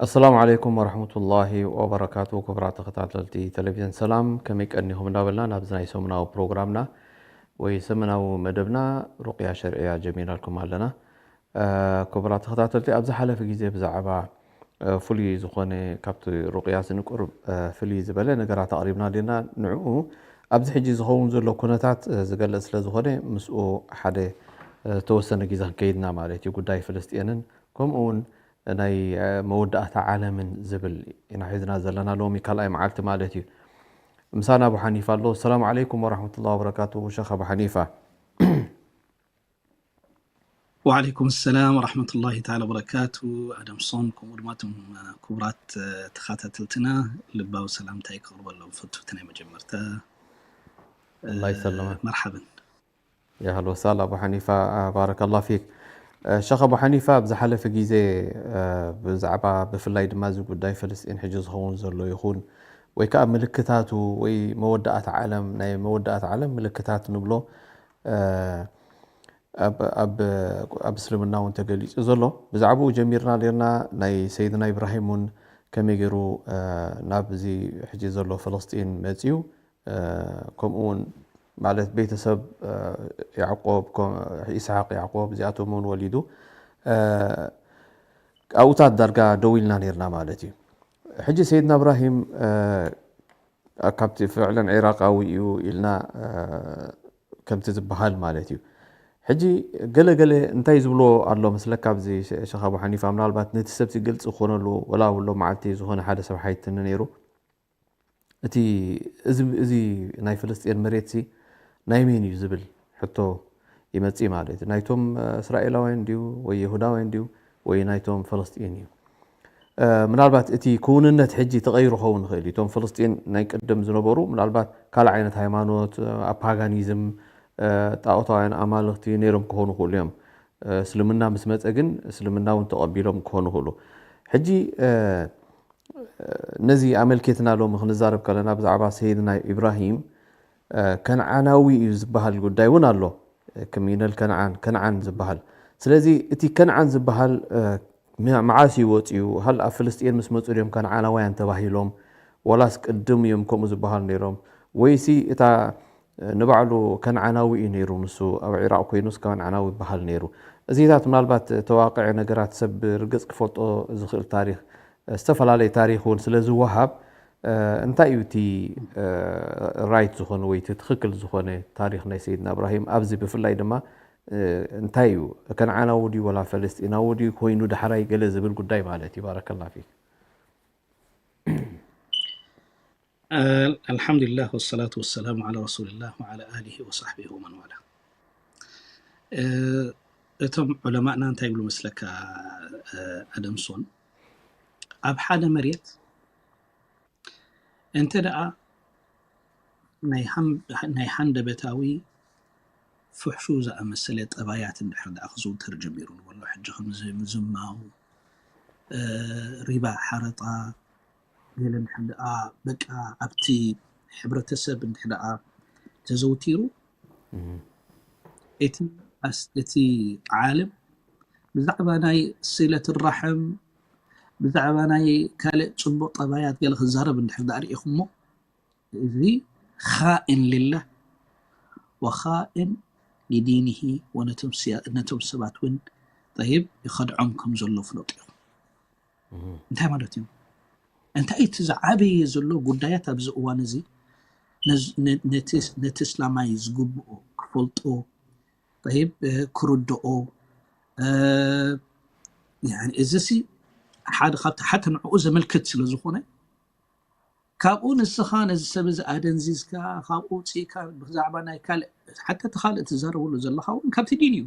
ኣሰላሙ ዓለይኩም ወረሕመቱላሂ ወበረካቱ። ክቡራት ተኸታተልቲ ቴሌቪዥን ሰላም፣ ከመይ ቀኒኹም እንዳበልና ናብዚ ናይ ሰሙናዊ ፕሮግራምና ወይ ሰሙናዊ መደብና ሩቅያ ሸርዕያ ጀሚርናልኩም ኣለና። እ፣ ክቡራት ተኸታተልቲ፣ ኣብ ዝሓለፈ ግዜ ብዛዕባ፣ እ፣ ፍሉይ ዝኾነ ካብቲ ሩቅያ ዝንቁር፣ እ፣ ፍልይ ዝበለ ነገራት ኣቕሪብና ኣለና። ንዕኡ ኣብዚ ሕጂ ዝኸውን ዘሎ ኩነታት፣ እ፣ ዝገልጽ ስለ ዝኾነ ምስኡ ሓደ፣ እ፣ ተወሰነ ግዜ ክንከይድና ማለት እዩ። ጉዳይ ፍልስጤንን ከምኡ እውን ናይ፣ እ፣ መወዳእታ ዓለምን ዝብል ኢና ሒዝና ዘለና ሎሚ ካልኣይ መዓልቲ ማለት እዩ። ምሳና ኣቡ ሓኒፋ ኣሎ። ሰላም ዓለይኩም ወራህመቱላሂ ወበረካቱ ሸኽ ኣቡ ሓኒፋ። ወዓለይኩም ሰላም ወራህመቱላሂ ተዓላ ወበረካቱ። ኣደምሶን ከምኡ ድማ እቶም ክቡራት ተኸታተልትና ልባዊ ሰላምታይ ከቕርበሎም ፈቱ። እቲ ናይ መጀመርታ ኣላህ ይሰለመ። መርሓብን። የህል ወሳል ኣቡ ሓኒፋ፣ አ፣ ባረከላ ፊክ። አ፣ ሸኽ ኣቡ ሓኒፋ፣ ኣብ ዝሓለፈ ግዜ፣ አ፣ ብዛዕባ ብፍላይ ድማ እዚ ጉዳይ ፈለስጢን ሕጂ ዝኸውን ዘሎ ይኹን ወይ ከዓ ምልክታቱ ወይ መወዳእታ ዓለም፣ ናይ መወዳእታ ዓለም ምልክታት ንብሎ፣ አ፣ ኣብ ኣብ ኣብ እስልምና እውን ተገሊጹ ዘሎ ብዛዕባኡ ጀሚርና ኔርና። ናይ ሰይድና ኢብራሂም እውን ከመይ ገይሩ፣ አ፣ ናብ እዚ ሕጂ ዘሎ ፈለስጢን መጺኡ፣ አ፣ ከምኡ እውን ማለት ቤተሰብ፣ አ፣ ያዕቆብ፣ ኮ-፣ ኢስሓቅ፣ ያዕቆብ እዚኣቶም እውን ወሊዱ፣ አ፣ ኣብኡታት ዳርጋ ደው ኢልና ኔርና ማለት እዩ። ሕጂ ሰይድና እብራሂም፣ አ፣ ካብቲ ፍዕለን ዒራቃዊ እዩ ኢልና፣ አ፣ ከምቲ ዝበሃል ማለት እዩ። ሕጂ ገለ ገለ እንታይ ዝብሎ ኣሎ መስለካ ኣብዚ ሸ-፣ ሸኽ ኣቡ ሓኒፋ፣ ምናልባት ነቲ ሰብሲ ግልጺ ክኾነሉ ወላ ውሎ መዓልቲ ዝኾነ ሓደ ሰብ ሓይትኒ ነይሩ። እቲ እዚ፣ እዚ ናይ ፍልስጤን መሬትሲ ናይ መን እዩ ዝብል ሕቶ ይመጽእ ማለት እዩ። ናይቶም፣ እ፣ እስራኤላውያን ድዩ ወይ የሁዳውያን ድዩ ወይ ናይቶም ፈለስጢን እዩ? እ፣ ምናልባት እቲ ክውንነት ሕጂ ተቐይሩ ክኸውን ይኽእል እዩ። እቶም ፈለስጢን ናይ ቅድም ዝነበሩ ምናልባት ካልእ ዓይነት ሃይማኖት፣ እ፣ ኣብ ፓጋኒዝም፣ እ፣ ጣኦታውያን ኣማልኽቲ ነይሮም ክኾኑ ይኽእሉ እዮም። እ፣ እስልምና ምስ መጸ ግን እስልምና እውን ተቐቢሎም ክኾኑ ይኽእሉ። ሕጂ፣ እ፣ ነዚ ኣመልኪትና ሎሚ ክንዛረብ ከለና ብዛዕባ ሰይድና ኢብራሂም፣ እ፣ ከነዓናዊ እዩ ዝበሃል ጉዳይ እውን ኣሎ። እ፣ ከሚነል ከነዓን፣ ከነዓን ዝበሃል። ስለዚ እቲ ከነዓን ዝበሃል፣ እ፣ መ-፣ መዓስ እዩ ወፂኡ? ሃል ኣብ ፍልስጤን ምስ መፁ ድዮም ከነዓናውያን ተባሂሎም? ወላስ ቅድም እዮም ከምኡ ዝበሃሉ ነይሮም? ወይሲ እታ፣ እ፣ ንባዕሉ ከነዓናዊ እዩ ነይሩ፣ ንሱ ኣብ ዒራቕ ኮይኑስ ከነዓናዊ ይበሃል ነይሩ? እዚታት ምናልባት ተዋቅዐ ነገራት ሰብ ብርግጽ ክፈልጦ ዝኽእል ታሪኽ፣ እ፣ ዝተፈላለየ ታሪኽ እውን ስለ ዝወሃብ፣ እ፣ እንታይ እዩ እቲ፣ እ፣ ራይት ዝኾነ ወይ እቲ ትኽክል ዝኾነ ታሪኽ ናይ ሰይድና እብራሂም ኣብዚ ብፍላይ ድማ፣ እ፣ እንታይ እዩ ከነዓናዊ ድዩ ወላ ፈለስጢናዊ ድዩ ኮይኑ ዳሕራይ ገለ ዝብል ጉዳይ ማለት እዩ። ባረከላ ፊክ። ال-، الحمد لله والصلاة والسلام على رسول الله وعلى آله وصحبه ومن والاه. እ፣ እቶም ዑለማእና እንታይ ይብሉ መስለካ፣ እ፣ ኣደምሶን? ኣብ ሓደ መሬት እንተ ደኣ ናይ ሃም-፣ ናይ ሃንደበታዊ ፍሕሹ ዝኣመሰለ ጠባያት እንድሕር ደኣ ክዝውተር ጀሚሩ ንበሎ፣ ሕጂ ከምዚ ምዝማው፣ እ፣ ሪባ፣ ሓረጣ፣ ገለ እንድሕር ደኣ በቃ ኣብቲ ሕብረተሰብ እንድሕር ደኣ ተዘውቲሩ፣ እም። እቲ ኣስ-፣ እቲ ዓለም ብዛዕባ ናይ ሲለት ራሕም፣ ብዛዕባ ናይ ካልእ ጽቡቕ ጠባያት ገለ ክዛረብ እንድሕር ደኣ ርኢኹሞ፣ እዚ ኻኢን ሊላህ ወኻኢን ሊዲኒሂ ወነቶም ስያ-፣ ነቶም ሰባት እውን ጠይብ ይኸድዖም ከም ዘሎ ፍለጡ ኢኹም። እም። እንታይ ማለት እዩ? እንታይ እቲ ዝዓበየ ዘሎ ጉዳያት ኣብዚ እዋን እዚ ነዝ-፣ ነ-፣ ነቲ፣ ነቲ እስላማይ ዝግብኦ ክፈልጦ፣ ጠይብ፣ እ፣ ክርድኦ፣ እ፣ ያኒ እዚሲ ሓደ ካብቲ ሓተ ንዕኡ ዘመልክት ስለ ዝኾነ፣ ካብኡ ንስኻ ነዚ ሰብ እዚ ኣደንዚዝካ፣ ካብኡ ውፅእካ ብዛዕባ ናይ ካልእ፣ ሓታ እቲ ካልእ ትዛረበሉ ዘለኻ እውን ካብቲ ዲን እዩ።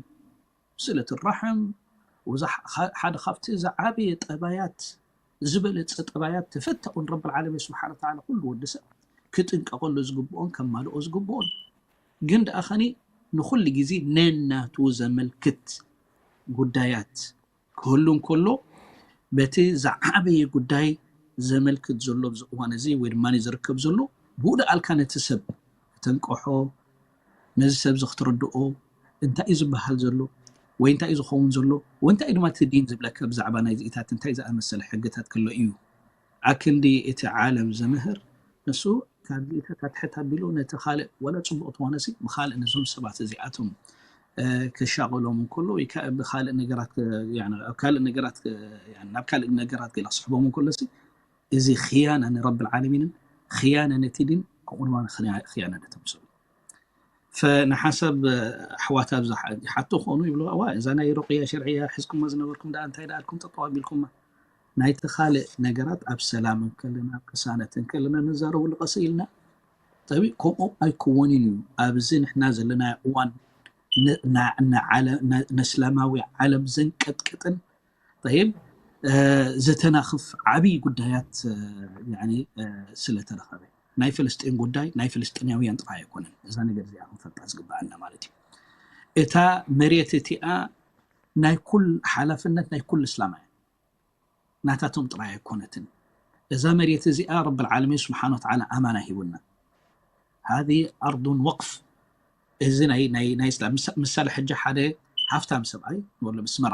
ስለት ራሕም፣ ሓደ ካብቲ ዝዓበየ ጠባያት፣ ዝበለፀ ጠባያት ተፈታኡን ረብል ዓለሚን ስብሓን ተዓላ ኩሉ ወዲ ሰብ ክጥንቀቐሉ ዝግብኦን ከማልኦ ዝግብኦን። ግን ደኣ ኸኒ ንኹሉ ግዜ ነናቱ ዘመልክት ጉዳያት ክህሉ እንከሎ፣ በቲ ዝዓበየ ጉዳይ ዘመልክት ዘሎ ኣብዚ እዋን እዚ ወይ ድማ ዝርከብ ዘሎ፣ ብኡ ደኣልካ ነቲ ሰብ ተንቀሖ፣ ነዚ ሰብ እዚ ክትርድኦ፣ እንታይ እዩ ዝበሃል ዘሎ፣ ወይ እንታይ እዩ ዝኸውን ዘሎ፣ ወይ እንታይ እዩ ድማ እቲ ዲን ዝብለካ ብዛዕባ ናይዚኢታት እንታይ ዝኣመሰለ ሕግታት ከሎ እዩ ኣክንዲ እቲ ዓለም ዘምህር። ንሱ ካብዚኢታት ኣትሕት ኣቢሉ ነቲ ካልእ፣ ወላ ጽቡቕ ተኾነሲ ብኻልእ ነዞም ሰባት እዚኣቶም ክሻቐሎም እንከሎ፣ ወይ ብካልእ ነገራት ናብ ካልእ ነገራት ገላ ክስሕቦም እንከሎሲ፣ እዚ ኽያና ንረቢ ልዓለሚንን ኽያና ነቲ ዲን ከምኡ ድማ ኽያና ነቶም ሰብ። ፈንሓሳብ ኣሕዋት ኣብዛ ይሓቱ ኾኑ ይብሉ፣ እዋ እዛ ናይ ሩቅያ ሸርዕያ ሒዝኩማ ዝነበርኩም ደኣ እንታይ ደኣልኩም ጠጠው ኣቢልኩማ? ናይቲ ካልእ ነገራት ኣብ ሰላም እንከለና ኣብ ቅሳነት እንከለና ንዛረበሉ ቀስ ኢልና ጠቢ ከምኡ ኣይክወንን እዩ። ኣብዚ ንሕና ዘለና እዋን ነስላማዊ ዓለም ዘንቀጥቅጥን ጠይብ ዘተናኽፍ ዓብይ ጉዳያት ስለተረኸበ ናይ ፍልስጤን ጉዳይ ናይ ፍልስጤናውያን ጥራይ ኣይኮነን። እዛ ነገር እዚኣ ክንፈልጣ ዝግበኣና ማለት እዩ። እታ መሬት እቲኣ ናይ ኩል ሓላፍነት ናይ ኩሉ እስላማውያን ናታቶም ጥራይ ኣይኮነትን። እዛ መሬት እዚኣ ረብል ዓለሚን ስብሓን ወተዓላ ኣማና ሂቡና። ሃዚ ኣርዱን ወቅፍ። እዚ ናይ ናይ ናይ እስላም ምሳሌ ሕጂ ሓደ ሃፍታም ሰብኣይ ንበሎ ብስመራ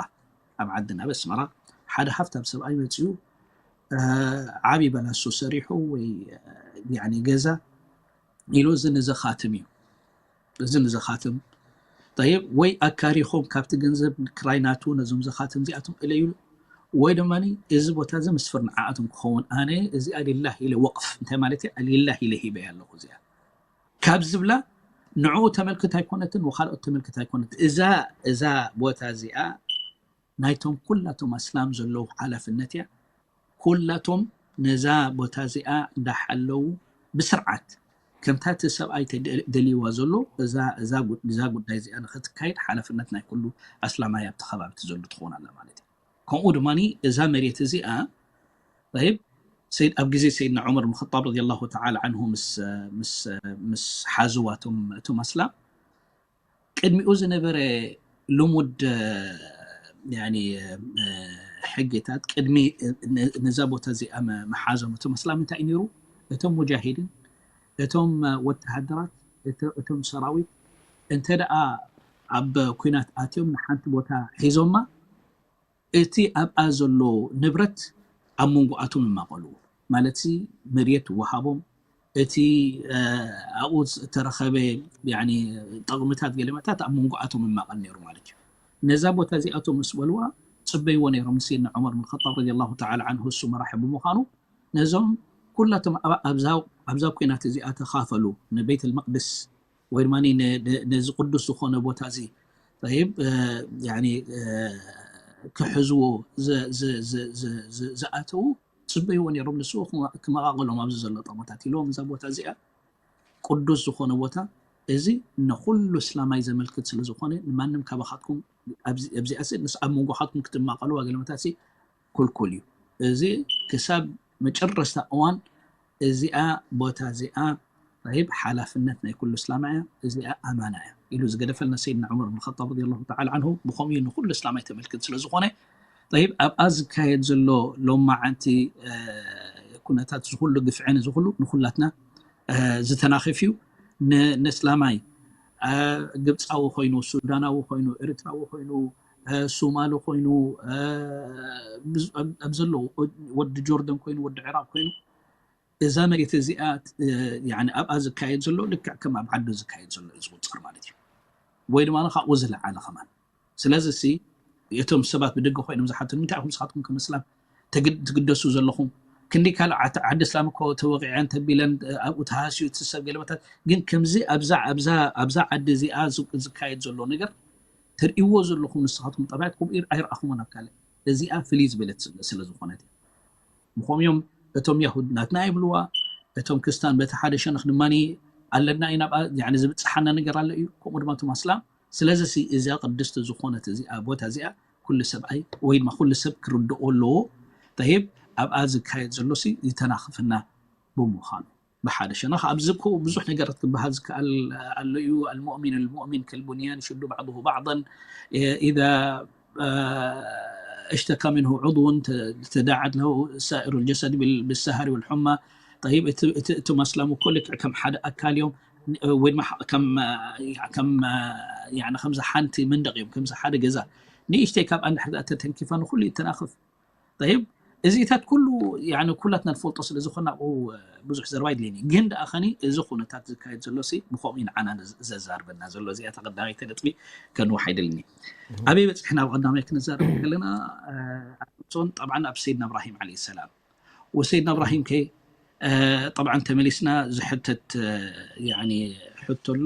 ኣብ ዓድና በስመራ ሓደ ሃፍታም ሰብኣይ መፅኡ ዓብይ በላሶ ሰሪሑ ወይ ያኒ ገዛ ኢሉ እዚ ንዘኻትም እዩ። እዚ ንዘኻትም ጠይብ ወይ ኣካሪኾም ካብቲ ገንዘብ ክራይ ናቱ ነዞም ዘኻትም እዚኣቶም እለዩሉ ወይ ድማ እዚ ቦታ እዚ ምስፍር ንዓኣቶም ክኸውን ኣነ እዚኣ ሊላህ ኢለ ወቅፍ እንታይ ማለት እያ ሊላህ ኢለ ሂበያ ኣለኹ እዚኣ ካብ ዝብላ ንዕኡ ተመልክት ኣይኮነትን ወካልኦት ተመልክት ኣይኮነት እዛ እዛ ቦታ እዚኣ ናይቶም ኩላቶም ኣስላም ዘለዉ ሓላፍነት እያ። ኩላቶም ነዛ ቦታ እዚኣ እንዳሓለዉ ብስርዓት ከምታ እቲ ሰብኣይ ደልይዋ ዘሎ እዛ ጉዳይ እዚኣ ንክትካየድ ሓላፍነት ናይ ኩሉ ኣስላማይ ኣብቲ ከባቢ ዘሎ ትኸውን ኣላ ማለት እዩ። ከምኡ ድማ እዛ መሬት እዚኣ ይብ ሰይድ ኣብ ግዜ ሰይድና ዑመር ብን ጣብ ረዲ ላሁ ተዓላ ዓንሁ ምስ ሓዝዋ እቶም ኣስላም ቅድሚኡ ዝነበረ ልሙድ ሕግታት ቅድሚ ነዛ ቦታ እዚኣ መሓዞም እቲ መስላም እንታይ ነይሩ? እቶም ሙጃሂድን እቶም ወተሃደራት እቶም ሰራዊት እንተ ደኣ ኣብ ኩናት ኣትዮም ንሓንቲ ቦታ ሒዞማ እቲ ኣብኣ ዘሎ ንብረት ኣብ መንጎኣቶም ይማቐሉ ማለት መሬት ወሃቦም እቲ ኣብኡ ዝተረኸበ ጠቕምታት ገለመታት ኣብ መንጎኣቶም ይማቐል ነይሩ ማለት እዩ። ነዛ ቦታ እዚኣቶም ምስ በልዋ ፅበይዎ ነይሮም ንሰይድና ዑመር ብን ኸጣብ ረዲየላሁ ተዓላ ዓንሁ እሱ መራሒ ብምዃኑ ነዞም ኩላቶም ኣብዛ ኩናት እዚኣ ተኻፈሉ ንቤት ልመቅድስ ወይ ድማ ነዚ ቅዱስ ዝኾነ ቦታ እዚ ይብ ክሕዝዎ ዝኣተዉ ፅበይዎ ነይሮም ንስዎ ክመቓቕሎም ኣብዚ ዘሎ ጠቕምታት ኢልዎም እዛ ቦታ እዚኣ ቅዱስ ዝኾነ ቦታ እዚ ንኩሉ እስላማይ ዘመልክት ስለ ዝኾነ ንማንም ካባኻትኩም ኣብዚኣ ስ ኣብ መንጎኻትኩም ክትማቐሉ ኣገልመታት ኩልኩል እዩ። እዚ ክሳብ መጨረስታ እዋን እዚኣ ቦታ እዚኣ ይብ ሓላፍነት ናይ ኩሉ እስላማ እያ፣ እዚኣ ኣማና እያ ኢሉ ዝገደፈልና ሰይድና ዑመር ብን ኸጣብ ረዲየላሁ ተዓላ ዓንሁ ብኸምኡ ንኩሉ እስላማይ ተመልክት ስለ ዝኾነ ይብ ኣብኣ ዝካየድ ዘሎ ሎማዓንቲ ኩነታት ዝኩሉ ግፍዕን ዝኩሉ ንኩላትና ዝተናኽፍ እዩ። ንእስላማይ ግብፃዊ ኮይኑ፣ ሱዳናዊ ኮይኑ፣ ኤርትራዊ ኮይኑ፣ ሱማሊ ኮይኑ ኣብ ዘለዉ ወዲ ጆርደን ኮይኑ ወዲ ዕራቅ ኮይኑ እዛ መሬት እዚኣ ኣብኣ ዝካየድ ዘሎ ልክዕ ከም ኣብ ዓዱ ዝካየድ ዘሎ እዩ ዝቁፀር ማለት እዩ። ወይ ድማ ካብኡ ዝለዓለ ከማን ስለዚ ሲ እቶም ሰባት ብደገ ኮይኖም ዝሓትኑ እንታይ ኢኹም ንስኻትኩም ከም እስላም ትግደሱ ዘለኹም? ክንደይ ካልእ ዓዲ እስላም እኮ ተወቂዐን ተቢለን ኣብኡ ተሃስዩ እቲ ሰብ ገለመታት ግን ከምዚ ኣብዛ ዓዲ እዚኣ ዝካየድ ዘሎ ነገር ትርእይዎ ዘለኹም ንስኻትኩም ጠባያት ከምኡ ኣይረኣኹሞን ኣብ ካልእ እዚኣ ፍልይ ዝበለት ስለ ዝኾነት እያ። ምኾም እዮም እቶም ያሁድ ናትና ይብልዋ እቶም ክስታን በቲ ሓደ ሸነኽ ድማ ኣለና ኢና፣ ዝብፅሓና ነገር ኣሎ እዩ። ከምኡ ድማ እቶም ኣስላም። ስለዚ እዚ ቅድስቲ ዝኾነት እዚኣ ቦታ እዚኣ ኩሉ ሰብኣይ ወይ ድማ ኩሉ ሰብ ክርድኦ ኣለዎ። ጠይብ፣ ኣብኣ ዝካየድ ዘሎ ዝተናኽፍና ብምዃኑ ብሓደ ሸነኽ ኣብዚ እኮ ብዙሕ ነገራት ክበሃል ዝከኣል ኣሎ እዩ። المؤمن المؤمن كالبنيان يشد بعضه بعضا إذا اشتكى منه عضو تداعت له سائر الجسد بالسهر والحمى. طيب، እቶም ኣስላም እኮ ልክዕ ከም ሓደ ኣካል እዮም፣ ወይ ድማ ከም ከምዛ ሓንቲ መንደቕ እዮም፣ ከምዚ ሓደ ገዛ ንእሽተይ ካብ እንድሕር ተተንኪፋ ንኩሉ ይተናኽፍ። ጠይብ፣ እዚታት ኩሉ ኩላትና ንፈልጦ ስለ ዝኾና ኣብኡ ብዙሕ ዘረባ የድልየኒ። ግን ደኣ ኸኒ እዚ ኩነታት ዝካየድ ዘሎ ሲ ብኸምኡ እዩ ንዓና ዘዛርበና ዘሎ። እዚኣ ተቐዳመይቲ ነጥቢ ከንውሕ ኣይደልኒ። ኣበይ በፂሕና? ኣብ ቀዳማይ ክንዛረብ ከለና ኣብሶን ጠብዓን ኣብ ሰይድና እብራሂም ዓለይሂ ሰላም። ወሰይድና እብራሂም ከ ጠብዓን ተመሊስና ዝሕተት ሕቶ ኣሎ።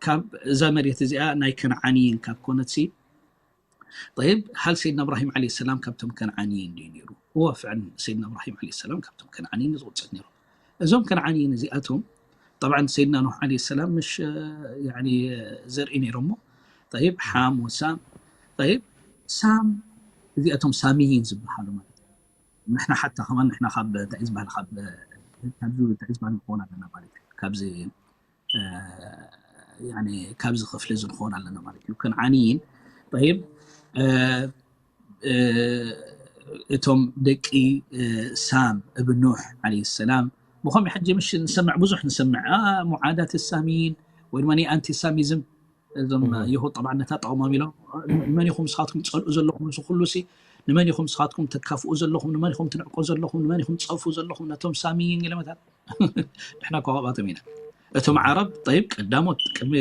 ካብ እዛ መሬት እዚኣ ናይ ከነዓንይን ካብ ኮነትሲ ጠይብ፣ ሃል ሰይድና እብራሂም ዓለይሂ ሰላም ካብቶም ከነዓንይን ድዩ ነይሩ? እወ፣ ፍዕን ሰይድና እብራሂም ዓለይሂ ሰላም ካብቶም ከነዓንይን ዝቑጸር ነይሩ። እዞም ከነዓንይን እዚኣቶም ጠብዓን ሰይድና ኖህ ዓለይሂ ሰላም ምሽ ዘርኢ ነይሮሞ። ጠይብ፣ ሓም ወሳም። ጠይብ፣ ሳም እዚኣቶም ሳሚይን ዝበሃሉ ማለት እዩ። ንሕና ሓታ ከማን ንሕና ካብ እንታይ ዝበሃል ካብ ካብዚ እንታይ ዝበሃል ንኸውን ኣለና ማለት እዩ። ካብዚ ካብዚ ክፍሊ እዚ ንኾን ኣለና ማለት እዩ። ከነዓንይን ጠይብ እቶም ደቂ ሳም እብን ኑሕ ዓለይሂ ሰላም ብኸምኡ ሕጂ ምሽ ንሰምዕ፣ ብዙሕ ንሰምዕ ሙዓዳት ሳሚይን ወይ ድማ ኣንቲ ሳሚዝም እዞም የሁድ ጠብዓ ነታ ጠቕሞም ኢሎም ንመን ኢኹም ንስኻትኩም ትጸልኡ ዘለኹም እዚ ኩሉ ሲ ንመን ኢኹም ንስኻትኩም ተካፍኡ ዘለኹም ንመን ኢኹም ትንዕቁ ዘለኹም ንመን ኢኹም ትጸፉ ዘለኹም ነቶም ሳሚይን ገለመታት ንሕና እኮ ካብኣቶም ኢና። እቶም ዓረብ ጠይብ ቀዳሞት ቅድሚ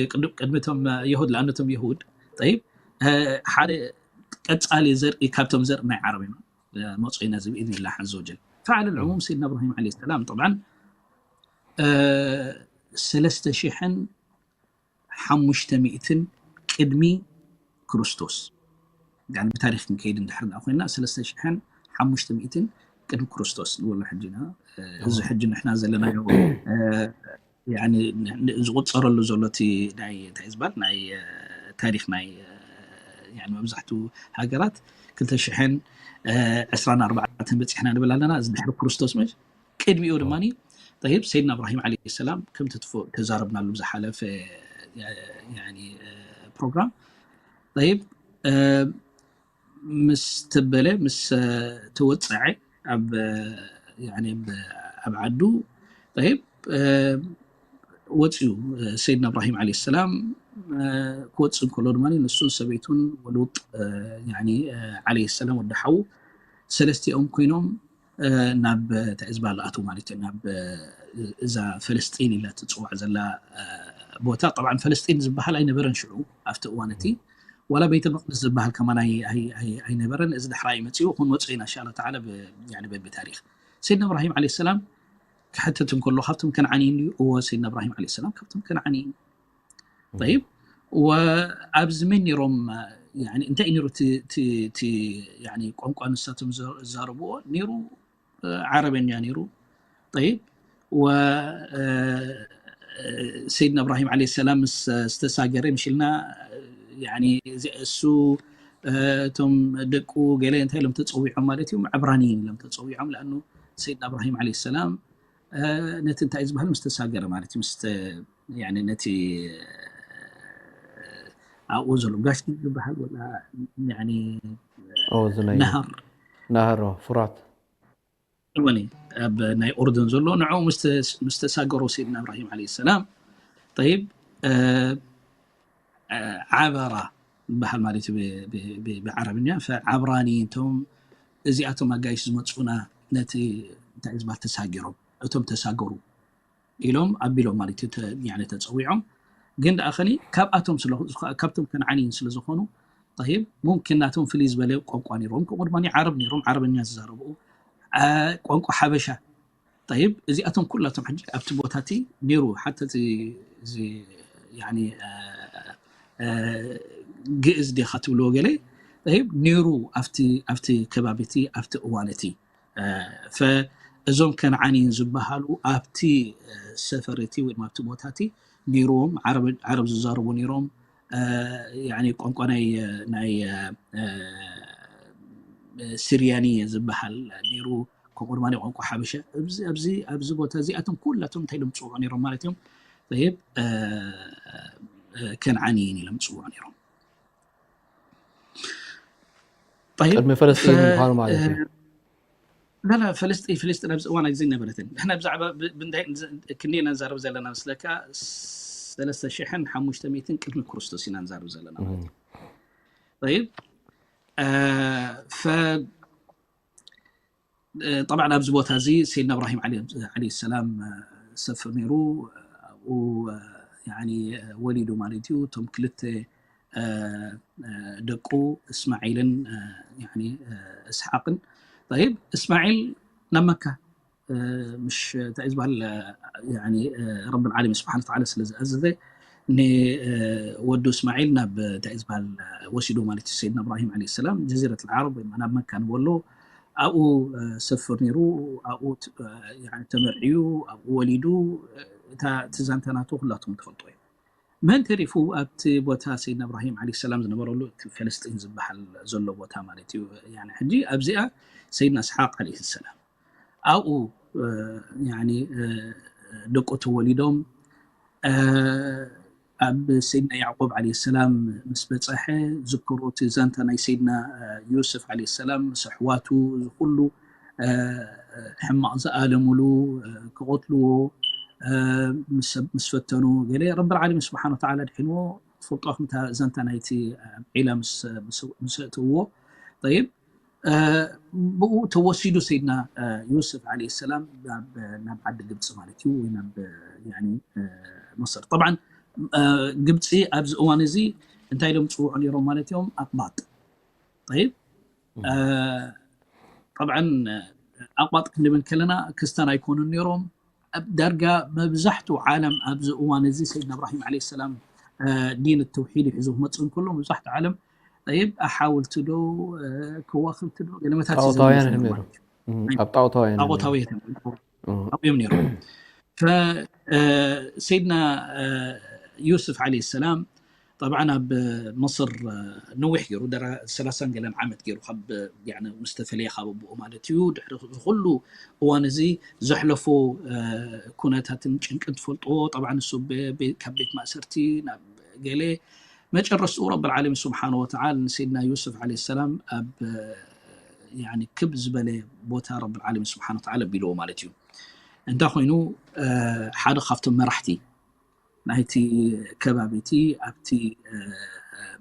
እቶም የሁድ ለኣነቶም የሁድ ጠይብ ሓደ ቀጻሊ ዘርኢ ካብቶም ዘርኢ ናይ ዓረብ ኢና መፁ ኢና እዚ ብኢዝኒላህ ዓዘ ወጀል። ፈዓለ ልዕሙም ሰይድና እብራሂም ዓለይሂ ሰላም ጠብዓን ሰለስተ ሽሕን ሓሙሽተ ሚእትን ቅድሚ ክርስቶስ ብታሪክ ክንከይድ እንድሕር ኮይና ሰለስተ ሽሕን ሓሙሽተ ሚእትን ቅድሚ ክርስቶስ ንብሎ ሕጂ ኢና። እዚ ሕጂ ንሕና ዘለናዮ ዝቁፀረሉ ዘሎ እቲ ናይ እንታይ ዝበሃል ናይ ታሪክ ናይ መብዛሕትኡ ሃገራት ክልተ ሽሕን ዕስራን ኣርባዕተን በፂሕና ንብል ኣለና። እዚ ድሕሪ ክርስቶስ መ ቅድሚኡ ድማ ጠይብ ሰይድና እብራሂም ዓለይሂ ሰላም ከምቲ ተዛረብናሉ ብዝሓለፈ ፕሮግራም ጠይብ ምስ ተበለ ምስ ተወፀዐ ኣብ ዓዱ ጠይብ ወፅኡ ሰይድና እብራሂም ዓለይሂ ሰላም ክወፅእ እንከሎ ድማ ንሱን ሰበይቱን ወሉጥ ዓለይሂ ሰላም ወዲ ሓዉ ሰለስቲኦም ኮይኖም ናብ እንታይ ዝበሃል ኣትዉ ማለት እዩ ናብ እዛ ፈለስጢን ኢላ ትፅዋዕ ዘላ ቦታ። ጠብዓ ፈለስጢን ዝበሃል ኣይነበረን ሽዑ ኣብቲ እዋን እቲ ዋላ ቤተ መቅደስ ዝበሃል ከማን ኣይነበረን። እዚ ዳሕራይ መፂኡ ክንመፅኦ ኢና እንሻላ ተዓላ በቢ ታሪክ። ሰይድና እብራሂም ዓለይሂ ሰላም ክሕተት እንከሎ ካብቶም ከነዓንይን ድዩ? እወ ሰይድና እብራሂም ዓለይሂ ሰላም ካብቶም ከነዓንይን። ጠይብ ወኣብዚ መን ነይሮም እንታይ እዩ ነይሩ ቋንቋ ንሳቶም ዝዛረብዎ ነይሩ ዓረበኛ ነይሩ። ጠይብ ወሰይድና እብራሂም ዓለይሂ ሰላም ምስ ዝተሳገረ ምሽልና እሱ እቶም ደቁ ገለ እንታይ ኢሎም ተፀዊዖም ማለት እዩ ዕብራንይን ኢሎም ተፀዊዖም ለኣኑ ሰይድና እብራሂም ዓለይሂ ሰላም ነቲ እንታይ ዝበሃል ምስ ተሳገረ ማለት እዩ ነቲ ኣብኡ ዘሎ ጋሽ ዝበሃል ወላ ነሃር ነሃር ፍራት እወኒ ኣብ ናይ ኡርዱን ዘሎ ንዕኡ ምስ ተሳገሩ ሰይድና እብራሂም ዓለይሂ ሰላም ጠይብ ዓበራ ዝበሃል ማለት እዩ ብዓረብኛ ፈዓብራኒ እንቶም እዚኣቶም ኣጋይሽ ዝመፁና ነቲ እንታይ ዝበሃል ተሳጊሮም እቶም ተሳገሩ ኢሎም ኣቢሎም ማለት እዩ ተፀዊዖም ግን ደኣ ኸኒ ካብኣቶም ስለካብቶም ከነዓንይን ስለ ዝኾኑ ይብ ሙምኪን ናቶም ፍልይ ዝበለ ቋንቋ ነይሮም ከምኡ ድማ ዓረብ ነይሮም ዓረበኛ ዝዛረብኡ ቋንቋ ሓበሻ ይብ እዚኣቶም ኩላቶም ሕጂ ኣብቲ ቦታ እቲ ነይሩ ሓተ ግእዝ ዲኻ ትብልዎ ገለ ይብ ነይሩ ኣብቲ ከባቢ እቲ ኣብቲ እዋን እቲ እዞም ከነዓንይን ዝበሃሉ ኣብቲ ሰፈር እቲ ወይ ድማ ኣብቲ ቦታ እቲ ነይርዎም፣ ዓረብ ዝዛረቡ ነይሮም። ቋንቋ ናይ ሲርያኒ ዝበሃል ነይሩ፣ ከምኡ ድማ ቋንቋ ሓበሻ። ኣብዚ ኣብዚ ኣብዚ ቦታ እዚኣቶም ኩላቶም እንታይ ኢሎም ዝፅውዑ ነይሮም ማለት እዮም? ይብ ከነዓንይን ኢሎም ዝፅውዑ ነይሮም። ቅድሚ ፈለስጢን ምዃኑ ማለት እዩ። ላላ ፈለስጢ ፈለስጢን ኣብዚ እዋን ግዜ ነበረትን። ንሕና ብዛዕባ ክንደይ ኢና ንዛረብ ዘለና መስለካ? ሰለስተ ሽሕን ሓሙሽተ ሚእትን ቅድሚ ክርስቶስ ኢና ንዛረብ ዘለና ማለት እዩ። ይብ ጠብዓ ኣብዚ ቦታ እዚ ሰይድና እብራሂም ዓለ ሰላም ዝሰፍር ነይሩ። ኣብኡ ወሊዱ ማለት እዩ። እቶም ክልተ ደቁ እስማዒልን እስሓቅን። ይብ እስማዒል ናብ መካ ምሽ እንታይ ዝበሃል ረብ ዓለሚን ስብሓን ተዓላ ስለ ዝኣዘዘ ንወዱ እስማዒል ናብ እንታይ ዝበሃል ወሲዶ ማለት እዩ። ሰይድና እብራሂም ዓለ ሰላም ጀዚረት ዓረብ ወይ ናብ መካ ንበሎ ኣብኡ ሰፍር ነይሩ። ኣብኡ ተመርዕዩ ኣብኡ ወሊዱ። እታ ትዛንተ ናቱ ኩላቶም ትፈልጦ እዩ። መን ተሪፉ ኣብቲ ቦታ ሰይድና እብራሂም ዓለ ሰላም ዝነበረሉ እቲ ፈለስጢን ዝበሃል ዘሎ ቦታ ማለት እዩ። ሕጂ ኣብዚኣ ሰይድና እስሓቅ ዓለ ሰላም ኣብኡ ደቁ ተወሊዶም ኣብ ሰይድና ያዕቆብ ዓለ ሰላም ምስ በፀሐ ዝክሩ እቲ ዛንታ ናይ ሰይድና ዩስፍ ዓለ ሰላም ምስ ኣሕዋቱ ዝኩሉ ሕማቕ ዝኣለምሉ ክቐትልዎ ምስ ፈተኑ ገለ ረብል ዓለሚን ስብሓን ወተዓላ ድሒንዎ። ትፈልጦ ከምታ ዛንታ ናይቲ ዒላ ምስ ኣእትውዎ ይብ ብኡ ተወሲዱ ሰይድና ዩስፍ ዓለ ሰላም ናብ ዓዲ ግብፂ ማለት እዩ ወይ ናብ መሰር። ጠብዓ ግብፂ ኣብዚ እዋን እዚ እንታይ ኢሎም ዝፅውዑ ነይሮም ማለት እዮም? ኣቅባጥ። ይብ ጠብዓ ኣቅባጥ ክንብል ከለና ክስተን ኣይኮኑን ነይሮም። ዳርጋ መብዛሕቱ ዓለም ኣብዚ እዋን እዚ ሰይድና እብራሂም ዓለ ሰላም ዲን ተውሒድ ይሕዙ ክመፅእ እንከሎ መብዛሕቱ ዓለም ይብ ኣሓውልቲ ዶ ከዋክብቲ ዶ ገለመታት ጣዖታውያን እዮም ነይሮም። ኣብ ጣዖታውያን እዮም ነይሮም። ጣዖታውያን እዮም ነይሮም። ሰይድና ዩስፍ ዓለ ሰላም ጠብዓ ኣብ መصር ነዊሕ ገይሩ ሰላሳን ገለን ዓመት ገይሩ ምስ ተፈለየ ካብ ኣቦኡ ማለት እዩ። ድሕሪ ዝኩሉ እዋን እዚ ዘሕለፎ ኩነታትን ጭንቅን ትፈልጥዎ። ጠብዓ ንሱ ካብ ቤት ማእሰርቲ ናብ ገለ መጨረስትኡ ረብል ዓለሚን ስብሓን ወተዓላ ንሰይድና ዩስፍ ዓለ ሰላም ኣብ ክብ ዝበለ ቦታ ረብል ዓለሚን ስብሓን ወተዓላ ኣቢልዎ ማለት እዩ። እንታይ ኮይኑ ሓደ ካብቶም መራሕቲ ናይቲ ከባቢ እቲ ኣብቲ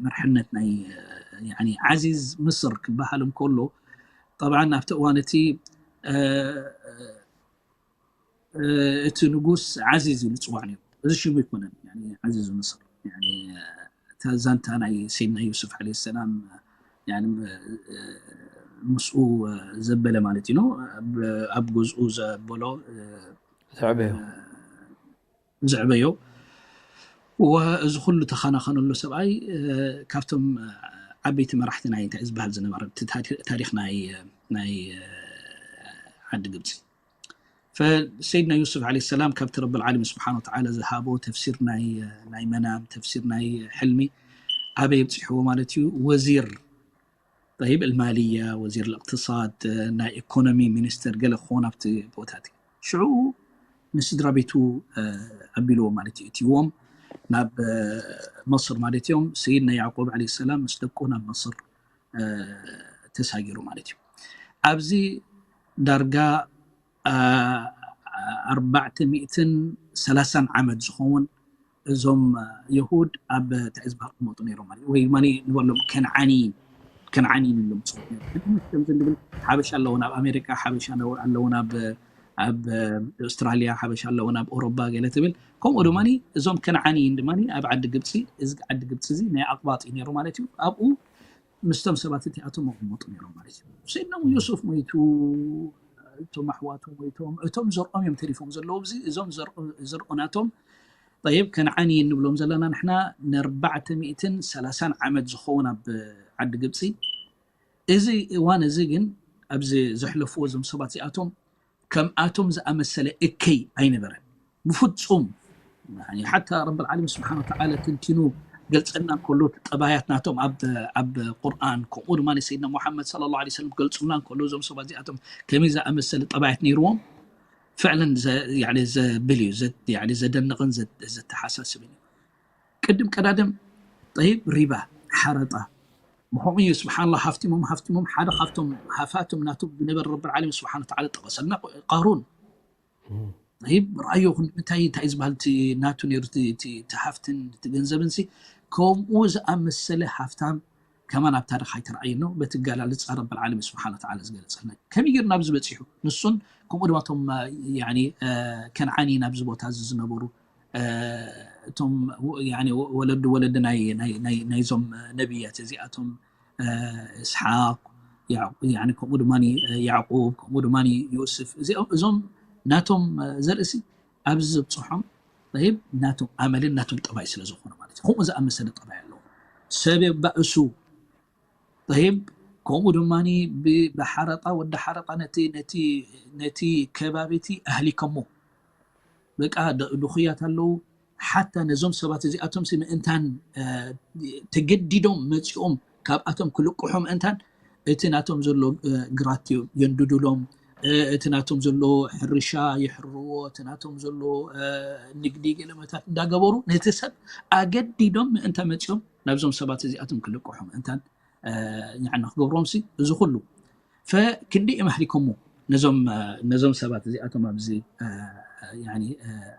መርሕነት ናይ ዓዚዝ ምስር ክበሃል እንከሎ ጠብዓ ኣብቲ እዋን እቲ እቲ ንጉስ ዓዚዝ ኢሉ ዝፅዋዕ ነይሩ። እዚ ሽሙ ኣይኮነን። ዓዚዝ ምስር እታ ዛንታ ናይ ሰይድና ዩስፍ ዓለ ሰላም ምስኡ ዘበለ ማለት እዩ። ኣብ ገዝኡ ዘበሎ ዘዕበዮ ዘዕበዮ እዚ ኩሉ ተኸናኸነሉ ሰብኣይ ካብቶም ዓበይቲ መራሕቲ ናይ እንታይ ዝበሃል ዝነበረ ታሪክ ናይ ዓዲ ግብፂ። ፈሰይድና ዩስፍ ዓለ ሰላም ካብቲ ረብል ዓለሚን ስብሓን ወተዓላ ዝሃቦ ተፍሲር ናይ መናም፣ ተፍሲር ናይ ሕልሚ ኣበይ ኣብፂሕዎ ማለት እዩ? ወዚር ይብ ልማልያ፣ ወዚር ልእቅትሳድ፣ ናይ ኢኮኖሚ ሚኒስትር ገለ ክኸውን ኣብቲ ቦታ እቲ ሽዑ ንስድራ ቤቱ ኣቢልዎ ማለት እዩ። እትዎም ናብ መصር ማለት እዮም። ሰይድና ያዕቆብ ዓለ ሰላም ምስ ደቁ ናብ መصር ተሳጊሩ ማለት እዩ። ኣብዚ ዳርጋ ኣርባዕተ ሚእትን ሰላሳን ዓመት ዝኸውን እዞም የሁድ ኣብ ትዕዝባ ክመጡ ነይሮም ማለት ወይ ድማ ንበሎም ከነዓኒ ከነዓኒ ኢሎም ዝብል ሓበሻ ኣለውን ኣብ ኣሜሪካ ሓበሻ ኣለውን ኣብ ኣብ ኣውስትራሊያ ሓበሻ ኣለውን ኣብ ኦሮባ ገለ ትብል። ከምኡ ድማ እዞም ከነዓኒ ድማ ኣብ ዓዲ ግብፂ እዚ ዓዲ ግብፂ እዚ ናይ ኣቅባጥ እዩ ነይሩ ማለት እዩ። ኣብኡ ምስቶም ሰባት እቲኣቶም መቐመጡ ነይሮም ማለት እዩ። ሰይድና ዩሱፍ ሞይቱ፣ እቶም ኣሕዋቱ ሞይቶም፣ እቶም ዘርኦም እዮም ተሪፎም ዘለዉ። እዚ እዞም ዘርኦ- ዘርኦ ናቶም ጠይብ ከነዓኒ እንብሎም ዘለና ንሕና ንኣርባዕተ ሚእትን ሰላሳን ዓመት ዝኸውን ኣብ ዓዲ ግብፂ። እዚ እዋን እዚ ግን ኣብዚ ዘሕለፍዎ እዞም ሰባት እዚኣቶም ከምኣቶም ዝኣመሰለ እከይ ኣይነበረን ብፍጹም። ሓታ ረብ ዓለሚን ስብሓን ወተዓላ ትንቲኑ ገልጸልና ከሎ፣ ጠባያት ናቶም ኣብ ቁርኣን፣ ከምኡ ድማ ሰይድና ሙሓመድ ሰለላሁ ዐለይሂ ወሰለም ገልጹልና ከሎ፣ እዞም ሰባት እዚኣቶም ከመይ ዝኣመሰለ ጠባያት ነይርዎም፣ ፍዕለን ዘብል እዩ፣ ዘደንቕን ዘተሓሳስብን እዩ። ቅድም ቀዳድም፣ ጠይብ፣ ሪባ፣ ሓረጣ፣ ብኸምኡ እዩ ስብሓንላ ሃፍቲሞም ሃፍቲሞም ሓደ ካብቶም ሃፋቶም ናቶም ዝነበረ ረብ ዓለሚን ስብሓን ወተዓላ ጠቐሰልና፣ ቃሩን። ይብ ርኣዮ፣ እንታይ እንታይ ዝበሃል ናቱ ነሩ፣ ሃፍትን ገንዘብን፣ ከምኡ ዝኣመሰለ ሃፍታም ከማን ኣብ ታሪክ ኣይተረኣየ ነው። በቲ ገላልፃ ረብ ዓለሚን ስብሓን ወተዓላ ዝገለፀልና ከመይ ገይሩ ናብዚ በፂሑ፣ ንሱን ከምኡ ድማ እቶም ከነዓኒ ናብዚ ቦታ እዚ ዝነበሩ እቶም ወለዱ ወለዲ ናይዞም ነብያት እዚኣቶም፣ እስሓቅ፣ ከምኡ ድማ ያዕቁብ፣ ከምኡ ድማ ዮስፍ፣ እዚኦም እዞም ናቶም ዘርእሲ ኣብዚ ዘብፅሖም፣ ይብ ናቶም ኣመልን ናቶም ጠባይ ስለ ዝኾነ ማለት እዩ። ከምኡ ዝኣመሰለ ጠባይ ኣለዎ። ሰብ የባእሱ፣ ይብ ከምኡ ድማ ብሓረጣ፣ ወዲ ሓረጣ ነቲ ከባቢቲ ኣህሊከሞ። በቃ ድኹያት ኣለዉ። ሓታ ነዞም ሰባት እዚኣቶም ምእንታን ተገዲዶም መፂኦም ካብኣቶም ክልቅሑ ምእንታን፣ እቲ ናቶም ዘሎ ግራት የንድዱሎም፣ እቲ ናቶም ዘሎ ሕርሻ ይሕርዎ፣ እቲ ናቶም ዘሎ ንግዲ ገለመታት እንዳገበሩ ነቲ ሰብ ኣገዲዶም ምእንታ መፂኦም ናብዞም ሰባት እዚኣቶም ክልቅሑ ምእንታን ንክገብሮም ሲ እዚ ኩሉ ፈክንዲ እዮም ኣህሊኮሞ ነዞም ሰባት እዚኣቶም ኣብዚ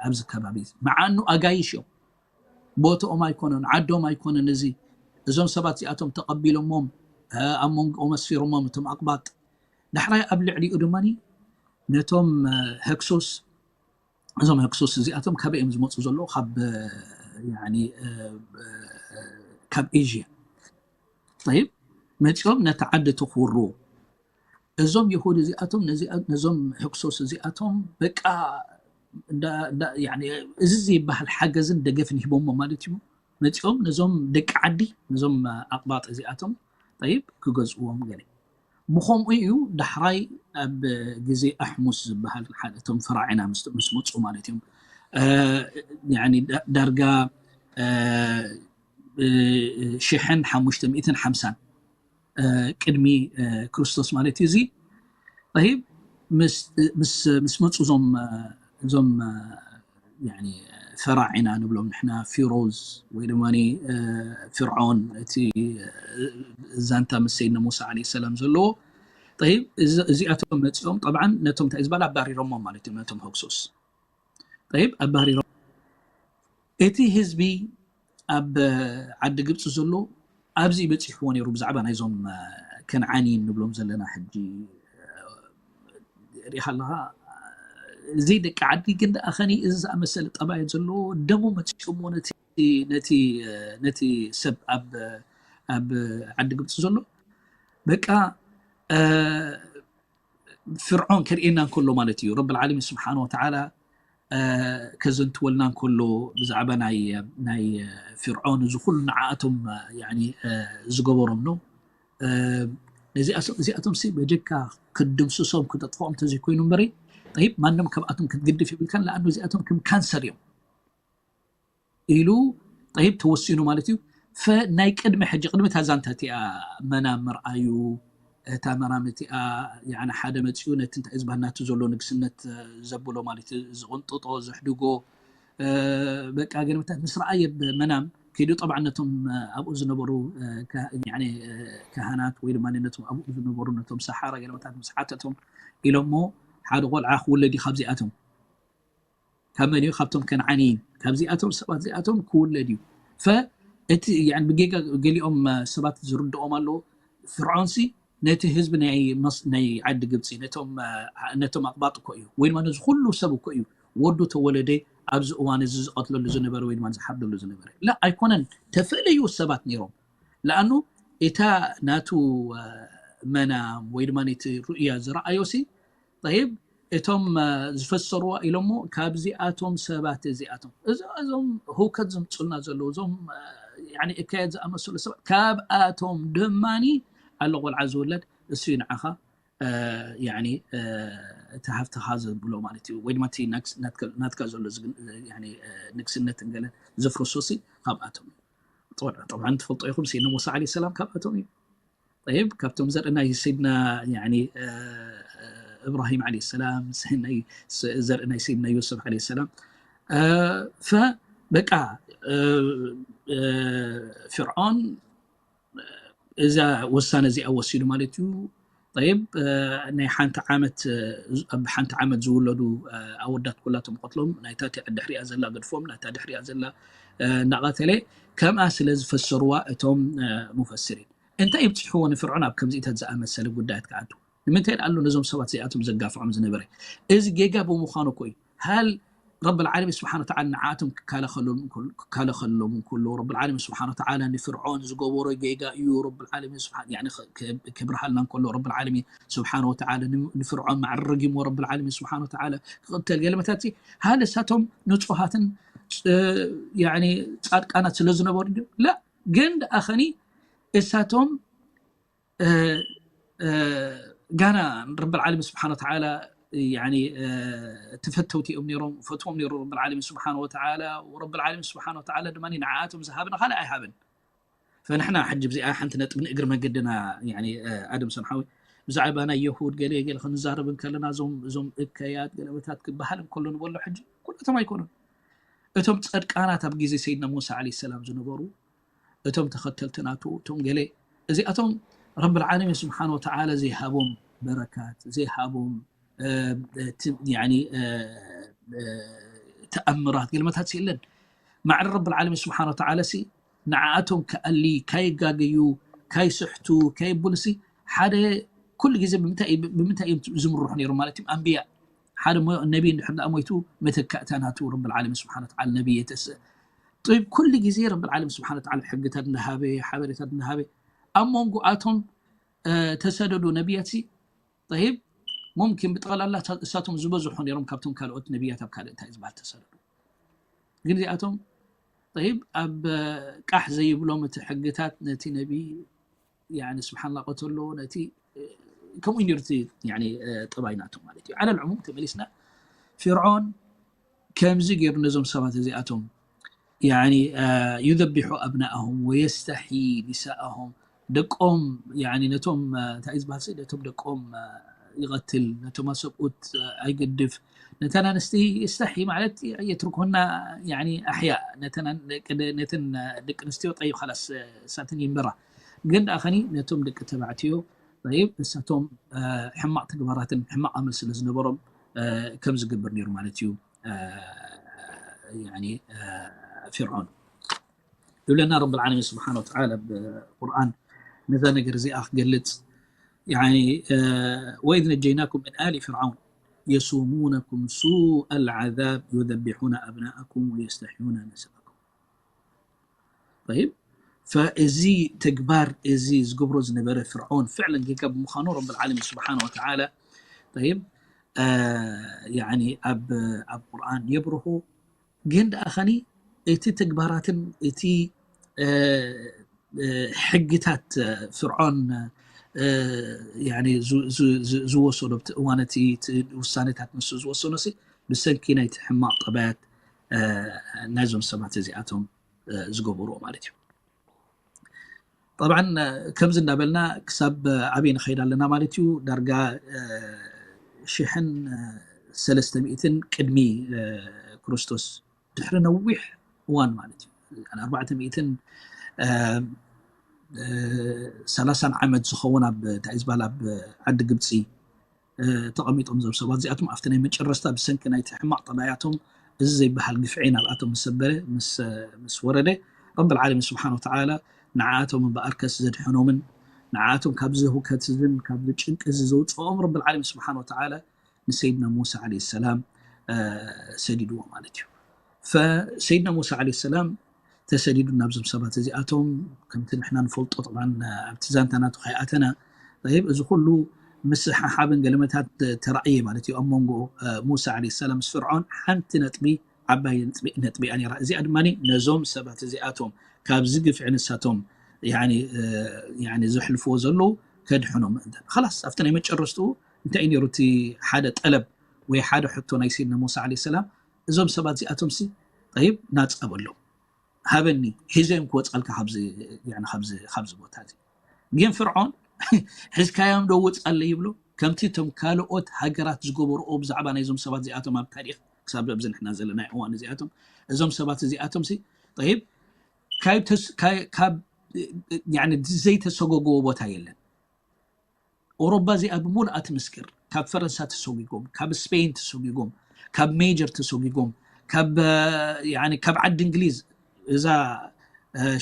ኣብዚ ከባቢ። መዓኑ ኣጋይሽ እዮም። ቦትኦም ኣይኮነን፣ ዓዶም ኣይኮነን። እዚ እዞም ሰባት እዚኣቶም ተቐቢሎሞም ኣብ መንጎኦም ኣስፊሮሞም እቶም ኣቅባጥ። ዳሕራይ ኣብ ልዕሊኡ ድማ ነቶም ህክሱስ፣ እዞም ህክሱስ እዚኣቶም ካበይ እዮም ዝመፁ ዘለዉ? ካብ ካብ ኤዥያ። ይብ መፂኦም ነቲ ዓዲ ትኩሩ። እዞም የሁድ እዚኣቶም ነዞም ህክሱስ እዚኣቶም በቃ እዚ ዘይበሃል ሓገዝን ደገፍን ሂቦሞ ማለት እዩ። መፂኦም ነዞም ደቂ ዓዲ፣ ነዞም ኣቅባጥ እዚኣቶም ይብ ክገዝእዎም ገለ። ብኸምኡ እዩ ዳሕራይ ኣብ ግዜ ኣሕሙስ ዝበሃል ሓደ እቶም ፈራዒና ምስ መፁ ማለት እዮም። ዳርጋ ሽሕን ሓሙሽተ ሚእትን ሓምሳን ቅድሚ ክርስቶስ ማለት እዩ። እዚ ይብ ምስ መፁ እዞም ፈራዒና ንብሎም ንሕና፣ ፊሮዝ ወይ ድማ ፍርዖን፣ እቲ ዛንታ ምስ ሰይድና ሙሳ ዓለይሂ ሰላም ዘለዎ። ጠይብ፣ እዚ-፣ እዚኣቶም መፂኦም ጠብዓን ነቶም እንታይ ዝበሃል ኣባሪሮሞም ማለት እዩ፣ ነቶም ሆክሶስ። ጠይብ፣ ኣባሪሮም። እቲ ህዝቢ ኣብ ዓዲ ግብፂ ዘሎ ኣብዚ በፂሕዎ ነይሩ፣ ብዛዕባ ናይዞም ከነዓኒ ንብሎም ዘለና ሕጂ ሪኢኻ ኣለኻ። እዚ ደቂ ዓዲ ግን ደኣ ኸኒ እዚ ዝኣመሰለ ጠባይ ዘለዎ ደሞ መፂኦሞ ነቲ፣ ነቲ፣ ነቲ ሰብ ኣብ፣ ኣብ ዓዲ ግብፂ ዘሎ በቃ፣ እ፣ ፍርዖን ከርእየና እንከሎ ማለት እዩ። ረብል ዓለሚን ስብሓን ወተዓላ፣ እ፣ ከዘንትወልና እንከሎ ብዛዕባ ናይ፣ ናይ ፍርዖን እዚ ኩሉ ንዓኣቶም፣ ያኒ፣ እ፣ ዝገበሮም ነው። እ፣ ነዚኣቶም፣ እዚኣቶም ሲ በጀካ ክድምስሶም ክተጥፍኦም እንተዘይኮይኑ እምበሪ፣ ጠይብ፣ ማንም ካብኣቶም ክትግድፍ የብልካን፣ ለኣኑ እዚኣቶም ከም ካንሰር እዮም ኢሉ፣ ጠይብ፣ ተወሲኑ ማለት እዩ። ፈ-፣ ናይ ቅድሚ ሕጂ፣ ቅድሚ እታ ዛንታ እቲኣ መናም ምርኣዩ፣ እታ መናም እቲኣ፣ ያኒ፣ ሓደ መፂኡ ነቲ እንታይ ዝበሃል ናቱ ዘሎ ንግስነት፣ እ፣ ዘብሎ ማለት እዩ፣ ዝቕንጥጦ፣ ዘሕድጎ፣ እ፣ በቃ ገለመታት ምስ ረኣየ ብመናም ከይዱ፣ ጠብዓ ነቶም፣ እ፣ ኣብኡ ዝነበሩ፣ እ፣ ከ-፣ ያኒ፣ እ፣ ካህናት ወይ ድማ ነቶም ኣብኡ ዝነበሩ ነቶም ሰሓራ ገለመታት ምስ ሓተቶም ኢሎሞ፣ ሓደ ቆልዓ ክውለድ እዩ ካብዚኣቶም። ካብ መን እዩ? ካብቶም ከነዓንይን። ካብዚኣቶም ሰባት እዚኣቶም ክውለድ እዩ። ፈ-፣ እቲ፣ ያኒ፣ ብጌጋ ገሊኦም፣ እ፣ ሰባት ዝርድኦም ኣለዎ። ፍርዖንሲ ነቲ ህዝቢ ናይ መስ-፣ ናይ ዓዲ ግብፂ፣ ነቶም፣ እ፣ ነቶም ኣቕባጥ እኮ እዩ። ወይ ድማ ነዚ ኩሉ ሰብ እኮ እዩ ወዱ ተወለደ ኣብዚ እዋን እዚ ዝቐትለሉ ዝነበረ ወይ ድማ ዝሓርደሉ ዝነበረ። ላ፣ ኣይኮነን። ተፈለዩ ሰባት ነይሮም። ለኣኑ እታ ናቱ፣ እ፣ መናም ወይ ድማ ነቲ ርእያ ዝረኣዮሲ፣ ጠይብ፣ እቶም፣ እ፣ ዝፈሰሩዋ ኢሎሞ ካብዚኣቶም ሰባት እዚኣቶም። እዚ-፣ እዞም ህውከት ዘምፁልና ዘለዉ፣ እዞም፣ እ፣ ያኒ፣ እከያት ዝኣመሰሉ ሰባት፣ ካብኣቶም ድማኒ ኣሎ ቆልዓ ዝውለድ፣ እሱ እዩ ንዓኻ፣ ያኒ እቲ ሃፍትኻ ዘብሎ ማለት እዩ፣ ወይ ድማ እቲ ናትካ ዘሎ ንግስነት ገለ ዘፍርሶ ሲ ካብኣቶም። ጠብዓን ትፈልጦ ኢኹም፣ ሰይድና ሙሳ ዓለይሂ ሰላም ካብኣቶም እዩ። ጠይብ፣ ካብቶም ዘርኢ ናይ ሰይድና እብራሂም ዓለይሂ ሰላም፣ ዘርኢ ናይ ሰይድና ዮሱፍ ዓለይሂ ሰላም። ፈበቃ ፍርዖን እዛ ውሳነ እዚኣ ወሲዱ ማለት እዩ። ጠይብ፣ ናይ ሓንቲ ዓመት ኣብ ሓንቲ ዓመት ዝውለዱ ኣወዳት ኩላቶም ቆትሎም፣ ናይታ ድሕሪኣ ዘላ ገድፎም፣ ናይታ ድሕሪኣ ዘላ እናቐተለ ከምኣ ስለ ዝፈሰርዋ እቶም ሙፈስሪን። እንታይ ይብፅሕዎ ንፍርዖን ኣብ ከምዚታት ዝኣመሰለ ጉዳያት ክኣቱ? ንምንታይ ኣሎ ነዞም ሰባት እዚኣቶም ዘጋፍዖም ዝነበረ? እዚ ጌጋ ብምዃኑ እኮ እዩ። ሃል ረብል ዓለሚን ስብሓን ወተዓላ ንዓኣቶም ክካለኸሎም እንከሎ፣ ረብል ዓለሚን ስብሓን ወተዓላ ንፍርዖን ዝገበሮ ጌጋ እዩ። ረብል ዓለሚን ስብሓን፣ ያኒ፣ ከ-፣ ከ-፣ ከብርሃልና እንከሎ ረብል ዓለሚን ስብሓን ወተዓላ ን-፣ ንፍርዖን ማዕረ ረጊምዎ ረብል ዓለሚን ስብሓን ወተዓላ ክቕተል ገለመታት ሲ፣ ሃል እሳቶም ንጹሃትን ፅ-፣ ያኒ፣ ጻድቃናት ስለ ዝነበሩ ድዩ? ላ፣ ግን ደኣ ኸኒ እሳቶም ጋና ረብል ዓለሚን ስብሓን ወተዓላ፣ ያኒ፣ ተፈተውቲ እዮም ነይሮም፣ ፈትዎም ነይሩ ረብል ዓለሚን ስብሓን ወተዓላ። ረብል ዓለሚን ስብሓን ወተዓላ ድማ ንዓኣቶም ዝሃብና ካልእ ኣይሃብን። ፈንሕና ሕጂ ብዚኣ ሓንቲ ነጥቢ ንእግሪ መገድና፣ ያኒ፣ ኣደም ሰንሓዊ፣ ብዛዕባ ናይ የሁድ ገለ ገለ ክንዛረብ እንከለና፣ እዞም፣ እዞም እከያት ገለመታት ክበሃል እንከሎ ንበሎ ሕጂ ኩላቶም ኣይኮኑን። እቶም ጸድቃናት ኣብ ግዜ ሰይድና ሙሳ ዓለይሂ ሰላም ዝነበሩ፣ እቶም ተኸተልቲ ናቱ፣ እቶም ገለ፣ እዚኣቶም ረብል ዓለሚን ስብሓን ወተዓላ ዘይሃቦም በረካት፣ ዘይሃቦም፣ እ፣ ት-፣ ያኒ፣ እ፣ እ፣ ተኣምራት፣ ገለመታት የለን። ማዕረ ረብል ዓለሚን ስብሓን ወተዓላ ሲ ንዓኣቶም ክኣሊ፣ ካይጋገዩ፣ ካይስሕቱ፣ ካይብሉ ሲ ሓደ ኩሉ ግዜ ብምንታይ፣ ብምንታይ እዮም ዝምርሑ ነይሮም ማለት እዩ? ኣንብያ። ሓደ ሞ-፣ ነቢ እንድሕር ደኣ ሞይቱ መተካእታ ናቱ ረብል ዓለሚን ስብሓን ወተዓላ ነቢ የተስእ። ጠይብ፣ ኩሉ ግዜ ረብል ዓለሚን ስብሓን ወተዓላ ሕግታት እንዳሃበ፣ ሓበሬታት እንዳሃበ፣ ኣብ መንጎኣቶም፣ እ፣ ተሰደዱ ነቢያት ሲ፣ ጠይብ፣ ሙምኪን ብጠቕላላ እሳ-፣ እሳቶም ዝበዝሑ ነይሮም ካብቶም ካልኦት ነቢያት ኣብ ካልእ እንታይ ዝበሃል ተሰደዱ። ግን እዚኣቶም፣ ጠይብ፣ ኣብ ቃሕ ዘይብሎም እቲ ሕግታት ነቲ ነቢ፣ ያኒ፣ ስብሓንላ ቀተሎ፣ ነቲ፣ ከምኡ እዩ ነይሩ እቲ፣ ያኒ፣ ጠባይ ናቶም ማለት እዩ። ዓለል ዕሙም ተመሊስና፣ ፊርዖን ከምዚ ገይሩ ነዞም ሰባት እዚኣቶም፣ ያኒ፣ ዩዘቢሑ ኣብናኣሁም ወየስተሒ ኒሳኣሁም፣ ደቆም፣ ያኒ፣ ነቶም፣ እንታይ እዩ ዝበሃል፣ ነቶም ደቆም ይቐትል፣ ነቶም ኣሰብኡት ኣይገድፍ፣ ነተን ኣንስቲ የስተሒ ማለት የትርኩና፣ ያኒ፣ ኣሕያ፣ ነተን ኣን-፣ ደቂ፣ ነተን ደቂ ኣንስትዮ ጠይብ፣ ኻላስ፣ እሳትን ይንበራ። ግን ደኣ ኸኒ ነቶም ደቂ ተባዕትዮ፣ ጠይብ፣ እሳቶም፣ ሕማቕ ተግባራትን ሕማቕ ኣመል ስለ ዝነበሮም፣ ከም ዝገብር ነይሩ ማለት እዩ። ያኒ፣ ፊርዖን ይብለና ረብል ዓለሚን ስብሓን ወተዓላ ኣብ ቁርኣን ነዛ ነገር እዚኣ ክገልጽ፣ ያኒ፣ ወኢዝ ነጀይናኩም ምን ኣሊ ፍርዓውን የሱሙነኩም ሱእ ኣልዓዛብ ዩዘቢሑነ ኣብናኣኩም ወየስተሕዩነ ነሳእኩም። ጠይብ፣ ፈእዚ ተግባር እዚ ዝገብሮ ዝነበረ ፍርዖን ፍዕለን ጌጋ ብምዃኑ ረብል ዓለሚን ስብሓን ወተዓላ፣ ጠይብ፣ ያኒ ኣብ፣ ኣብ ቁርኣን የብርሆ። ግን ደኣ ኸኒ እቲ ተግባራትን እቲ፣ እ፣ እ፣ ሕግታት ፍርዖን፣ እ፣ ያኒ ዝ-፣ ዝ-፣ ዝ-፣ ዝወሰዶ ኣብቲ እዋን እቲ፣ እቲ ውሳኔታት ንሱ ዝወሰኖ ሲ ብሰንኪ ናይቲ ሕማቕ ጠባያት፣ እ፣ ናይዞም ሰባት እዚኣቶም፣ እ፣ ዝገበርዎ ማለት እዩ። ጠብዓን፣ እ፣ ከምዚ እንዳበልና ክሳብ ኣበይ ንኸይድ ኣለና ማለት እዩ? ዳርጋ፣ እ፣ ሽሕን፣ እ፣ ሰለስተ ሚእትን ቅድሚ፣ እ፣ ክርስቶስ፣ ድሕሪ ነዊሕ እዋን ማለት እዩ። ኣርባዕተ ሚእትን፣ እ፣ እ፣ ሰላሳን ዓመት ዝኸውን ኣብ፣ እንታይ እዩ ዝበሃል፣ ኣብ ዓዲ ግብፂ፣ እ፣ ተቐሚጦም እዞም ሰባት እዚኣቶም ኣብቲ ናይ መጨረስታ ብሰንኪ ናይቲ ሕማቕ ጠባያቶም እዚ ዘይበሃል ግፍዒ ናብኣቶም ምስ ሰበረ፣ ምስ፣ ምስ ወረደ፣ ረብል ዓለሚን ስብሓን ወተዓላ ንዓኣቶም እምበኣርከስ ዘድሐኖምን ንዓኣቶም ካብዚ ህውከት እዝን ካብዚ ጭንቂ እዚ ዘውፅኦም ረብል ዓለሚን ስብሓን ወተዓላ ንሰይድና ሙሳ ዓለይሂ ሰላም፣ እ፣ ሰዲድዎ ማለት እዩ። ፈሰይድና ሙሳ ዓለይሂ ሰላም ተሰዲዱ ናብዞም ሰባት እዚኣቶም፣ ከምቲ ንሕና ንፈልጦ፣ ጠብዓን፣ ኣብቲ ዛንታ ናቱ ከይኣተና፣ ጠይብ፣ እዚ ኩሉ ምስሕሓብን ገለመታት ተራእየ ማለት እዩ። ኣብ መንጎ፣ እ፣ ሙሳ ዓለይሂ ሰላም ምስ ፍርዖን ሓንቲ ነጥቢ፣ ዓባይ ነጥቢ፣ ነጥቢ እያ ነይራ። እዚኣ ድማ ነዞም ሰባት እዚኣቶም ካብዚ ግፍዒ ንሳቶም፣ ያኒ፣ እ፣ ያኒ ዘሕልፍዎ ዘለዉ ከድሕኖም ምእንታን። ኸላስ ኣብቲ ናይ መጨረስትኡ እንታይ እዩ ነይሩ? እቲ ሓደ ጠለብ ወይ ሓደ ሕቶ ናይ ሰይድና ሙሳ ዓለይሂ ሰላም፣ እዞም ሰባት እዚኣቶም ሲ ጠይብ ናጻ በሎም፣ ሃበኒ፣ ሒዘዮም ክወጻልካ ካብዚ፣ ያኒ ካብዚ፣ ካብዚ ቦታ እዚ። ግን ፍርዖን ሒዝካዮም ዶ ውጻለይ ይብሎ። ከምቲ እቶም ካልኦት ሃገራት ዝገበርኦ ብዛዕባ ናይዞም ሰባት እዚኣቶም ኣብ ታሪኽ ክሳብ ኣብዚ ንሕና ዘለናዮ እዋን እዚኣቶም፣ እዞም ሰባት እዚኣቶም ሲ ጠይብ ካብ ተስ-፣ ካብ፣ ካብ፣ ያኒ ዘይተሰጎግዎ ቦታ የለን። ኦሮባ እዚኣ ብምሉኣ ትምስክር። ካብ ፈረንሳ ተሰጉጎም፣ ካብ ስፔን ተሰጉጎም፣ ካብ ሜጀር ተሰጉጎም፣ ካብ፣ ያኒ ካብ ዓዲ እንግሊዝ እዛ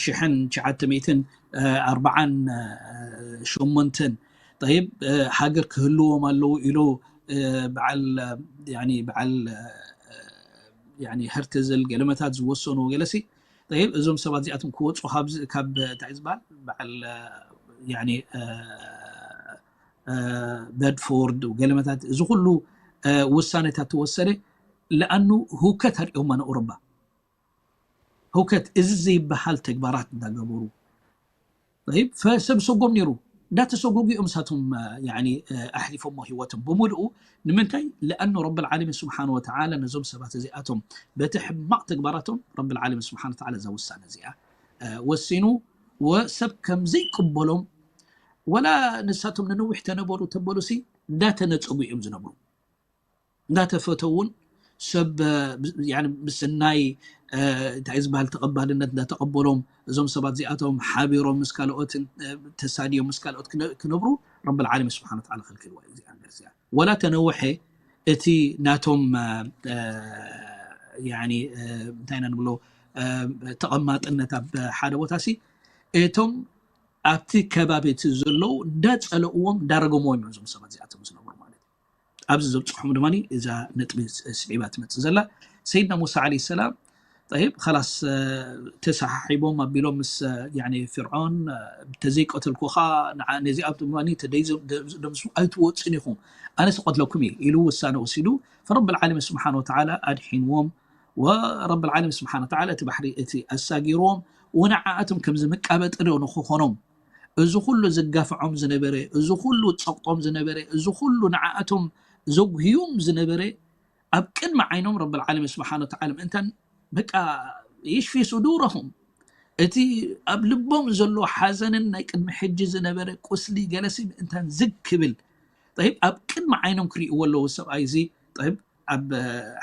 ሽሕን ትሽዓተ ሚእትን ኣርባዓን ሸሞንተን ጠይብ ሃገር ክህልዎም ኣለዉ ኢሉ በዓል ያኒ በዓል ያኒ ሀርትዝል ገለመታት ዝወሰኑ ገለሲ ጠይብ እዞም ሰባት እዚኣቶም ክወፁ ካብ እንታይ ዝበሃል በዓል ያኒ በድፎርድ ገለመታት እዚ ኩሉ ውሳኔታት ተወሰደ። ለኣኑ ህውከት ኣርእዮማ ንኦሮባ ህውከት እዚ ዘይበሃል ተግባራት እንዳገበሩ ጠይብ ፈሰብ ሰጎም ነይሩ። እንዳተሰጎጉ እዮም እሳቶም ያኒ ኣሕሊፎሞ ህይወቶም ብምልኡ። ንምንታይ? ለኣኑ ረብል ዓለሚን ስብሓን ወተዓላ ነዞም ሰባት እዚኣቶም በቲ ሕማቕ ተግባራቶም ረብል ዓለሚን ስብሓን ወተዓላ እዛ ውሳነ እዚኣ ወሲኑ ወሰብ ከም ዘይቅበሎም ወላ ንሳቶም ንነዊሕ ተነበሩ ተበሉሲ እንዳተነፀጉ እዮም ዝነብሩ። እንዳተፈተውን ሰብ ምስናይ እንታይ ዝበሃል ተቐባልነት እንዳተቐበሎም እዞም ሰባት እዚኣቶም ሓቢሮም ምስ ካልኦት ተሳድዮም ምስ ካልኦት ክነብሩ ረብል ዓለሚን ስብሓን ወተዓላ ከልክልዋ እዩ። እዚኣ ነገር እዚኣ ወላ ተነውሐ እቲ ናቶም ያኒ እንታይ ኢና ንብሎ ተቐማጥነት ኣብ ሓደ ቦታ ሲ እቶም ኣብቲ ከባቢ እቲ ዘለዉ እንዳፀለእዎም እንዳረገምዎም እዮም እዞም ሰባት እዚኣቶም ዝነብሩ ማለት እዩ። ኣብዚ ዘብፅሖም ድማ እዛ ነጥቢ ስዒባ ትመፅእ ዘላ ሰይድና ሙሳ ዓለይሂ ሰላም ጠይብ ኸላስ ተሰሓሒቦም ኣቢሎም ምስ ፍርዖን ተዘይቀተልኩኻ ነዚኣብ ድማ ደምሱ ኣይትወፅን ኢኹም ኣነ ስቀትለኩም እየ ኢሉ ውሳነ ወሲዱ። ፈረብል ዓለሚን ስብሓን ወተዓላ ኣድሒንዎም ወረብል ዓለሚን ስብሓን ወተዓላ እቲ ባሕሪ እቲ ኣሳጊርዎም ወንዓኣቶም ከምዚ መቃበጢ ዶ ንክኾኖም እዚ ኩሉ ዝጋፍዖም ዝነበረ እዚ ኩሉ ፀቕጦም ዝነበረ እዚ ኩሉ ንዓኣቶም ዘጉህዮም ዝነበረ ኣብ ቅድሚ ዓይኖም ረብል ዓለሚን ስብሓን ወተዓላ ምእንታን በቃ ይሽፊ ሱዱረኹም እቲ ኣብ ልቦም ዘሎ ሓዘንን ናይ ቅድሚ ሕጂ ዝነበረ ቁስሊ ገለሲ ምእንታን ዝግ ክብል ጠይብ ኣብ ቅድሚ ዓይኖም ክርእይዎ ኣለዉ ሰብኣይ እዚ ጠይብ ኣብ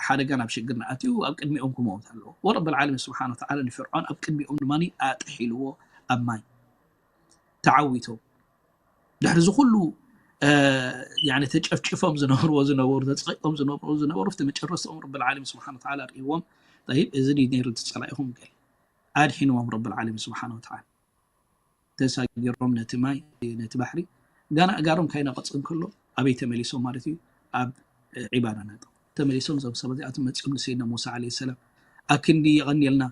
ሓደጋ ናብ ሽግር ንኣትዩ ኣብ ቅድሚኦም ክመውት ኣለዎ። ወረብል ዓለሚን ስብሓን ወተዓላ ንፍርዖን ኣብ ቅድሚኦም ድማ ኣጥሒልዎ ኣብ ማይ ተዓዊቶም ድሕሪ እዚ ኩሉ ተጨፍጭፎም ዝነበርዎ ዝነበሩ ተፀቂጦም ዝነበሩ ዝነበሩ እቲ መጨረስተኦም ረብል ዓለሚን ስብሓን ወተዓላ ርእይዎም ጠይብ እዚ ድዩ ነይሩ እቲ ፀላኢኹም ገለ ኣድሒንዎም ረብል ዓለሚን ስብሓን ወተዓላ ተሳጊሮም ነቲ ማይ ነቲ ባሕሪ ጋና ኣእጋሮም ካይነቐፅ እንከሎ ኣበይ ተመሊሶም ማለት እዩ ኣብ ዒባዳ ናይጦም ተመሊሶም እዞም ሰባት እዚኣቶም መፂኦም ንሰይድና ሙሳ ዓለይሂ ሰላም ኣክንዲ የቐንየልና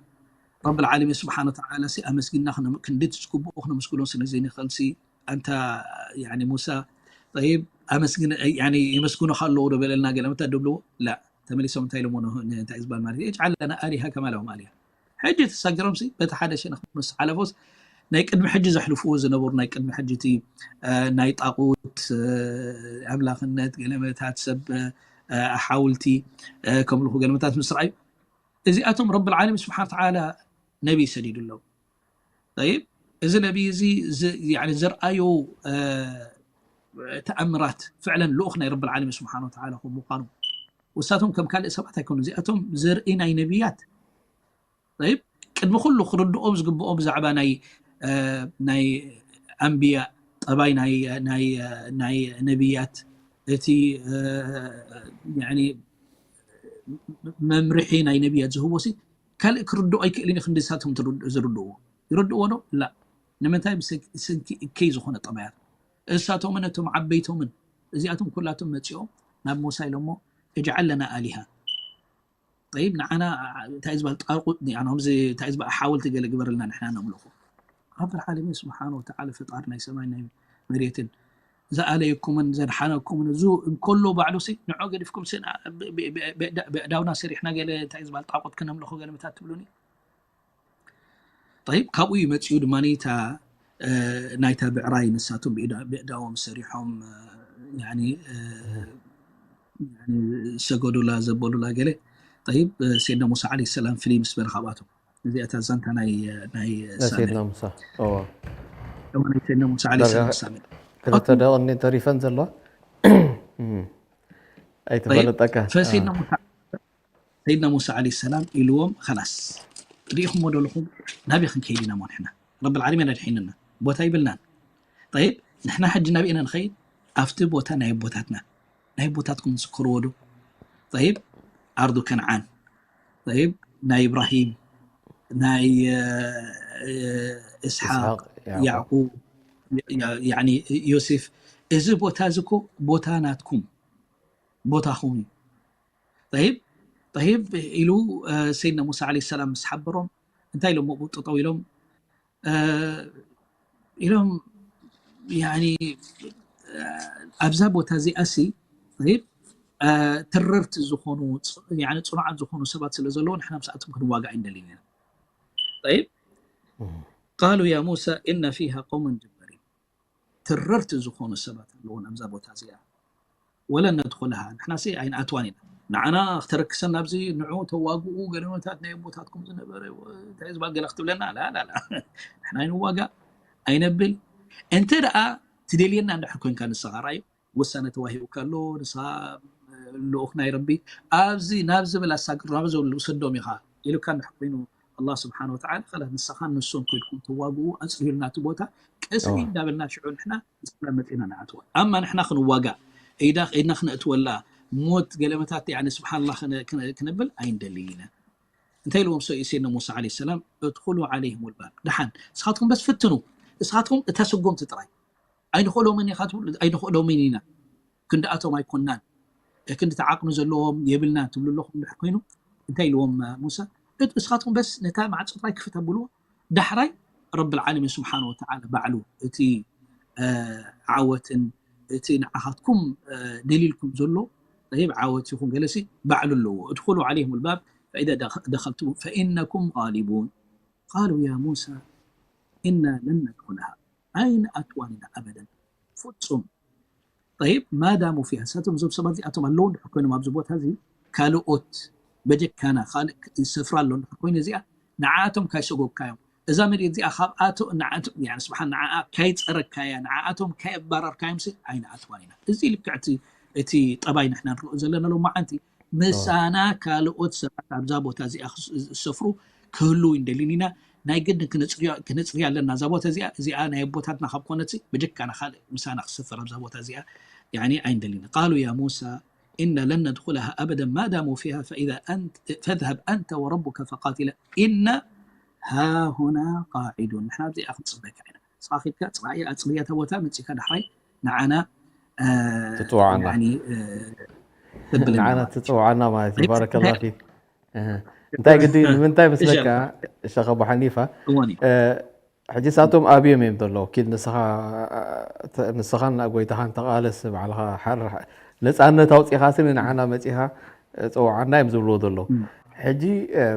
ረብል ዓለሚን ስብሓን ወተዓላ ሲ ኣመስጊና ክንዲ ዝግብኦ ክነመስግኖ ስለ ዘይንኽእል ሲ ኣንታ ሙሳ ጠይብ ኣመስግን የመስግኖ ካለዎ ዶ በለልና ገለመታት ደብልዎ ላ ተመሊሶም እንታይ ኢሎሞ እንታይ ዝበሃል ማለት እዩ እጅዓል ለና ኣሊሃ ከማ ለሁም ኣሊሃ ሕጂ ተሳጊሮም ሲ በቲ ሓደ ሸነኽ ምስ ሓለፎስ ናይ ቅድሚ ሕጂ ዘሕልፍዎ ዝነበሩ ናይ ቅድሚ ሕጂ እቲ ናይ ጣቁት ኣምላኽነት ገለመታት ሰብ ሓውልቲ ከምልኹ ገለመታት ምስ ረኣዩ እዚኣቶም ረብል ዓለሚን ስብሓን ተዓላ ነቢይ ሰዲዱሎም። ጠይብ እዚ ነቢይ እዚ ዘርኣዮ ተኣምራት ፍዕለን ልኡኽ ናይ ረብል ዓለሚን ስብሓን ወተዓላ ከም ምዃኑ ውሳቶም ከም ካልእ ሰባት ኣይኮኑ እዚኣቶም ዘርኢ ናይ ነቢያት ጠይብ ቅድሚ ኩሉ ክርድኦም ዝግብኦ ብዛዕባ ናይ ናይ ኣንብያ ጠባይ ናይ ነብያት እቲ መምርሒ ናይ ነብያት ዝህቦ ሲ ካልእ ክርድኦ ኣይክእልን እዩ ክንዲ ንሳቶም ዝርድእዎ ይርድእዎ ዶ ላ ንምንታይ ብሰንኪ እከይ ዝኾነ ጠባያት እሳቶምን እቶም ዓበይቶምን እዚኣቶም ኩላቶም መፂኦም ናብ ሙሳ ኢሎሞ እጅዓል ለና ኣሊሃ ጠይብ ንዓና እንታይ ዝበሃል ጣርቁት ንዓና ከምዚ እንታይ ዝበሃል ሓወልቲ ገለ ግበረልና ንሕና ነምልኹ ረብል ዓለሚን ስብሓን ወተዓላ ፈጣሪ ናይ ሰማይ ናይ መሬትን ዝኣለየኩምን ዘድሓነኩምን እዚ እንከሎ ባዕሉ ሲ ንዖ ገዲፍኩም ሲ ብእዳውና ሰሪሕና ገለ እንታይ ዝበሃል ጣቁት ክነምልኹ ገለ ምታት ትብሉኒ ጠይብ ካብኡ እዩ መፂኡ ድማ እታ ናይታ ብዕራይ ንሳቶም ብእዳዎም ሰሪሖም ዝሰገዱላ ዘበሉላ ገለ። ጠይብ፣ ሰይድና ሙሳ ዓለይሂ ሰላም ፍልይ ምስ በለ ካብኣቶም። እዚኣ እታ ዛንታ ናይ ናይ ሳምሪ። ሰይድና ሙሳ። እዎ። እሞ ናይ ሰይድና ሙሳ ዓለይሂ ዳርጋ ሰላም ሳምሪ። ክልተ ደቂቕ እኒአን ተሪፈን ዘለዋ። እም። ጠይብ፣ ኣይትፈለጠካ። ፈሰይድና ሙሳ ሰይድና ሙሳ ዓለይሂ ሰላም ኢልዎም፣ ከላስ ርኢኹሞ ዶ ኣለኹም? ናበይ ክንከይድ ኢና? እሞ ንሕና ረብል ዓለሚን ኣድሒንና፣ ቦታ ይብልናን። ጠይብ፣ ንሕና ሕጂ ናበይ ኢና ንኸይድ? ኣብቲ ቦታ ናይ ኣቦታትና፣ ናይ ኣቦታትኩም ዝዝክርዎ ዶ? ጠይብ፣ ኣርዱ ከነዓን፣ ጠይብ፣ ናይ ኢብራሂም፣ ናይ እስሓቅ፣ ያዕቁብ፣ ዮሴፍ፣ እዚ ቦታ እዚ እኮ ቦታ ናትኩም፣ ቦታኹም እዩ። ጠይብ፣ ጠይብ ኢሉ ሰይድና ሙሳ ዓለይሂ ሰላም ምስ ሓበሮም እንታይ ኢሎም ኣብኡ ጠጠው ኢሎም ኢሎም ያኒ ኣብዛ ቦታ እዚኣ ሲ ጠይብ፣ ትረርቲ ዝኾኑ ጽኑዓት ዝኾኑ ሰባት ስለ ዘለዉ ንሕና ምስኣቶም ክንዋጋእ ኣይንደልን ኢና። ጠይብ ቃሉ ያ ሙሳ እና ፊሃ ቀውመን ጀባሪን፣ ትረርቲ ዝኾኑ ሰባት ኣለዉ ኣብዛ ቦታ እዚኣ። ወለን ነድኹልሃ፣ ንሕናሲ ኣይንኣትዋን ኢና። ንዓና ክተረክሰና ኣብዚ ንዑ ተዋግኡ ገለመታት ናይ ኣቦታትኩም ዝነበረ እንታይ ዝባል ገለ ክትብለና ላላላ ንሕና ኣይንዋጋእ ኣይነብል። እንተ ደኣ ትደልየና እንድሕር ኮንካ ንስኻ ራዩ ውሳነ ተዋሂቡካ ኣሎ ንስኻ ልኡኽ ናይ ረቢ ኣብዚ ናብ ዝብል ኣሳግር ናብ ዘብሉ ውሰዶም ኢኻ ኢሉካ እንድሕር ኮይኑ ኣላህ ስብሓን ወተዓላ ከላ ንስኻን ንሱን ኮይድኩም ተዋግኡ ኣፅርዩልና እቲ ቦታ ቀስ እንዳበልና ሽዑ ንሕና ንስላ መፂና ንኣትዋ ኣማ ንሕና ክንዋጋእ ኢዳ ኢድና ክነእትወላ ሞት ገለመታት ያኒ ስብሓንላ ክነብል ኣይንደልን ኢና እንታይ ኢልዎም ሰይድና ሙሳ ዓለይሂ ሰላም እድኹሉ ዓለይሂም ልባብ ደሓን ንስኻትኩም በስ ፍትኑ ንስኻትኩም እታ ስጎምቲ ጥራይ ኣይንኽእሎምን ኢኻ ትብሉ ኣይንኽእሎምን ኢና ክንድኣቶም ኣይኮናን ክንዲ ተዓቕሚ ዘለዎም የብልናን ትብሉ ኣለኹም ድሕር ኮይኑ እንታይ ኢልዎም ሙሳ ንስኻትኩም በስ ነታ ማዕፆ ጥራይ ክፍት ኣብልዎ ዳሕራይ ረብል ዓለሚን ስብሓን ወተዓላ ባዕሉ እቲ ዓወትን እቲ ንዓኻትኩም ደሊልኩም ዘሎ ይብ ዓወት ይኹን ገለሲ ባዕሉ ኣለዎ እድኹሉ ዓለይሂም ልባብ ፈኢዛ ደኸልቱም ፈኢነኩም ጋሊቡን ቃሉ ያ ሙሳ እና ለን ነድኹልሃ ኣይንኣትዋን ኢና ኣበደን ፍፁም ጠይብ ማዳሙ ፊሃ ንሳቶም እዞም ሰባት እዚኣቶም ኣለዉ እንድሕር ኮይኖም ኣብዚ ቦታ እዚ ካልኦት በጀካና ካልእ ዝሰፍራ ኣሎ እንድሕር ኮይኑ እዚኣ ንዓኣቶም ካይሰጎግካዮም እዛ መሬት እዚኣ ካብኣቶ ንዓኣቶም ያን ስብሓን ንዓኣ ካይፀረግካያ ንዓኣቶም ካየባረርካዮም ሲ ኣይንኣትዋን ኢና እዚ ልክዕ እቲ እቲ ጠባይ ንሕና ንሪኦ ዘለና ሎማዓንቲ ምሳና ካልኦት ሰባት ኣብዛ ቦታ እዚኣ ዝሰፍሩ ክህልው እንደልን ኢና ናይ ግድን ክነፅርያ ኣለና እዛ ቦታ እዚኣ እዚኣ ናይ ኣቦታትና ካብ ኮነት ብጀካና ካልእ ምሳና ክሰፍር ኣብዛ ቦታ እዚኣ ኣይንደልን ቃሉ ያ ሙሳ إنا لن ندخلها أبدا ما داموا فيها فإذا أنت فاذهب أنت وربك فقاتلا إنا هاهنا قاعدون ንሕና ኣብዚኣ ክንፅበካ ኢና ንስኻ ኺድካ ፅራይ ኣፅርያ እታ ቦታ መፂካ ዳሕራይ ንዓና ትፅውዓና ተብለና ንዓና ትፅውዓና ማለት እዩ ባረከላ ፊክ እንታይ ግዲ ንምንታይ መስለካ ሸኸ ኣቡ ሓኒፋ ሕጂ ሳቶም ኣብዮም እዮም ዘለዉ ኪድ ንስኻ ንስኻን ጎይታኻን ተቓለስ ባዕልኻ ሓር ነፃነት ኣውፂኻ ስኒ ንዓና መፂኻ ፀውዓና እዮም ዝብልዎ ዘለዉ ሕጂ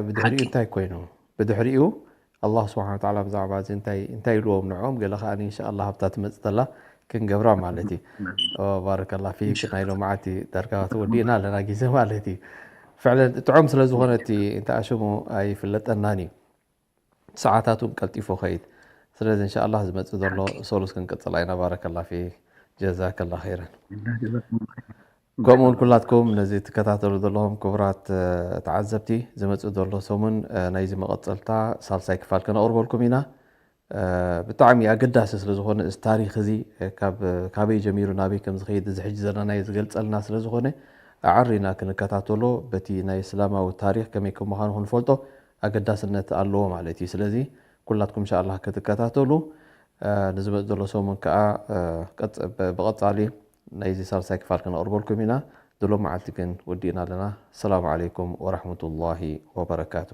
ብድሕሪኡ እንታይ ኮይኑ ብድሕሪኡ ኣላህ ስብሓን ወተዓላ ብዛዕባ እዚ እንታይ እንታይ ኢልዎም ንዕኦም ገለ ከዓ እንሻ ኣላህ ኣብታ ትመፅእ ተላ ክንገብራ ማለት እዩ ባረከላ ፊክ ናይ ሎማዓቲ ዳርጋ ተወዲእና ኣለና ግዜ ማለት እዩ ፍዕለን ጥዑም ስለ ዝኾነ እቲ እንታይ ሽሙ ኣይፍለጠናን እዩ ሰዓታት እውን ቀልጢፉ ከይድ ስለዚ እንሻ ኣላህ ዝመፅእ ዘሎ ሰሉስ ክንቅፅላ ኢና ባረከላ ፊክ ጀዛከላ ኸይረን ከምኡውን ኩላትኩም ነዚ ትከታተሉ ዘለኹም ክቡራት ተዓዘብቲ ዝመፅእ ዘሎ ሰሙን ናይዚ መቐፀልታ ሳልሳይ ክፋል ከነቕርበልኩም ኢና ብጣዕሚ ኣገዳሲ ስለ ዝኾነ እዚ ታሪክ እዚ ካበይ ጀሚሩ ናበይ ከም ዝኸይድ እዚ ሕጂ ዘለናዮ ዝገልፀልና ስለ ዝኾነ ኣዕሪና ክንከታተሎ በቲ ናይ እስላማዊ ታሪክ ከመይ ከም ምዃኑ ክንፈልጦ ኣገዳስነት ኣለዎ ማለት እዩ ስለዚ ኩላትኩም እንሻ ኣላህ ክትከታተሉ ንዝመፅ ዘሎ ሰሙን ከዓ ብቐፃሊ ናይዚ ሳልሳይ ክፋል ክነቕርበልኩም ኢና ድሎም መዓልቲ ግን ወዲእና ኣለና ሰላም ዓለይኩም ወራሕመቱላሂ ወበረካቱ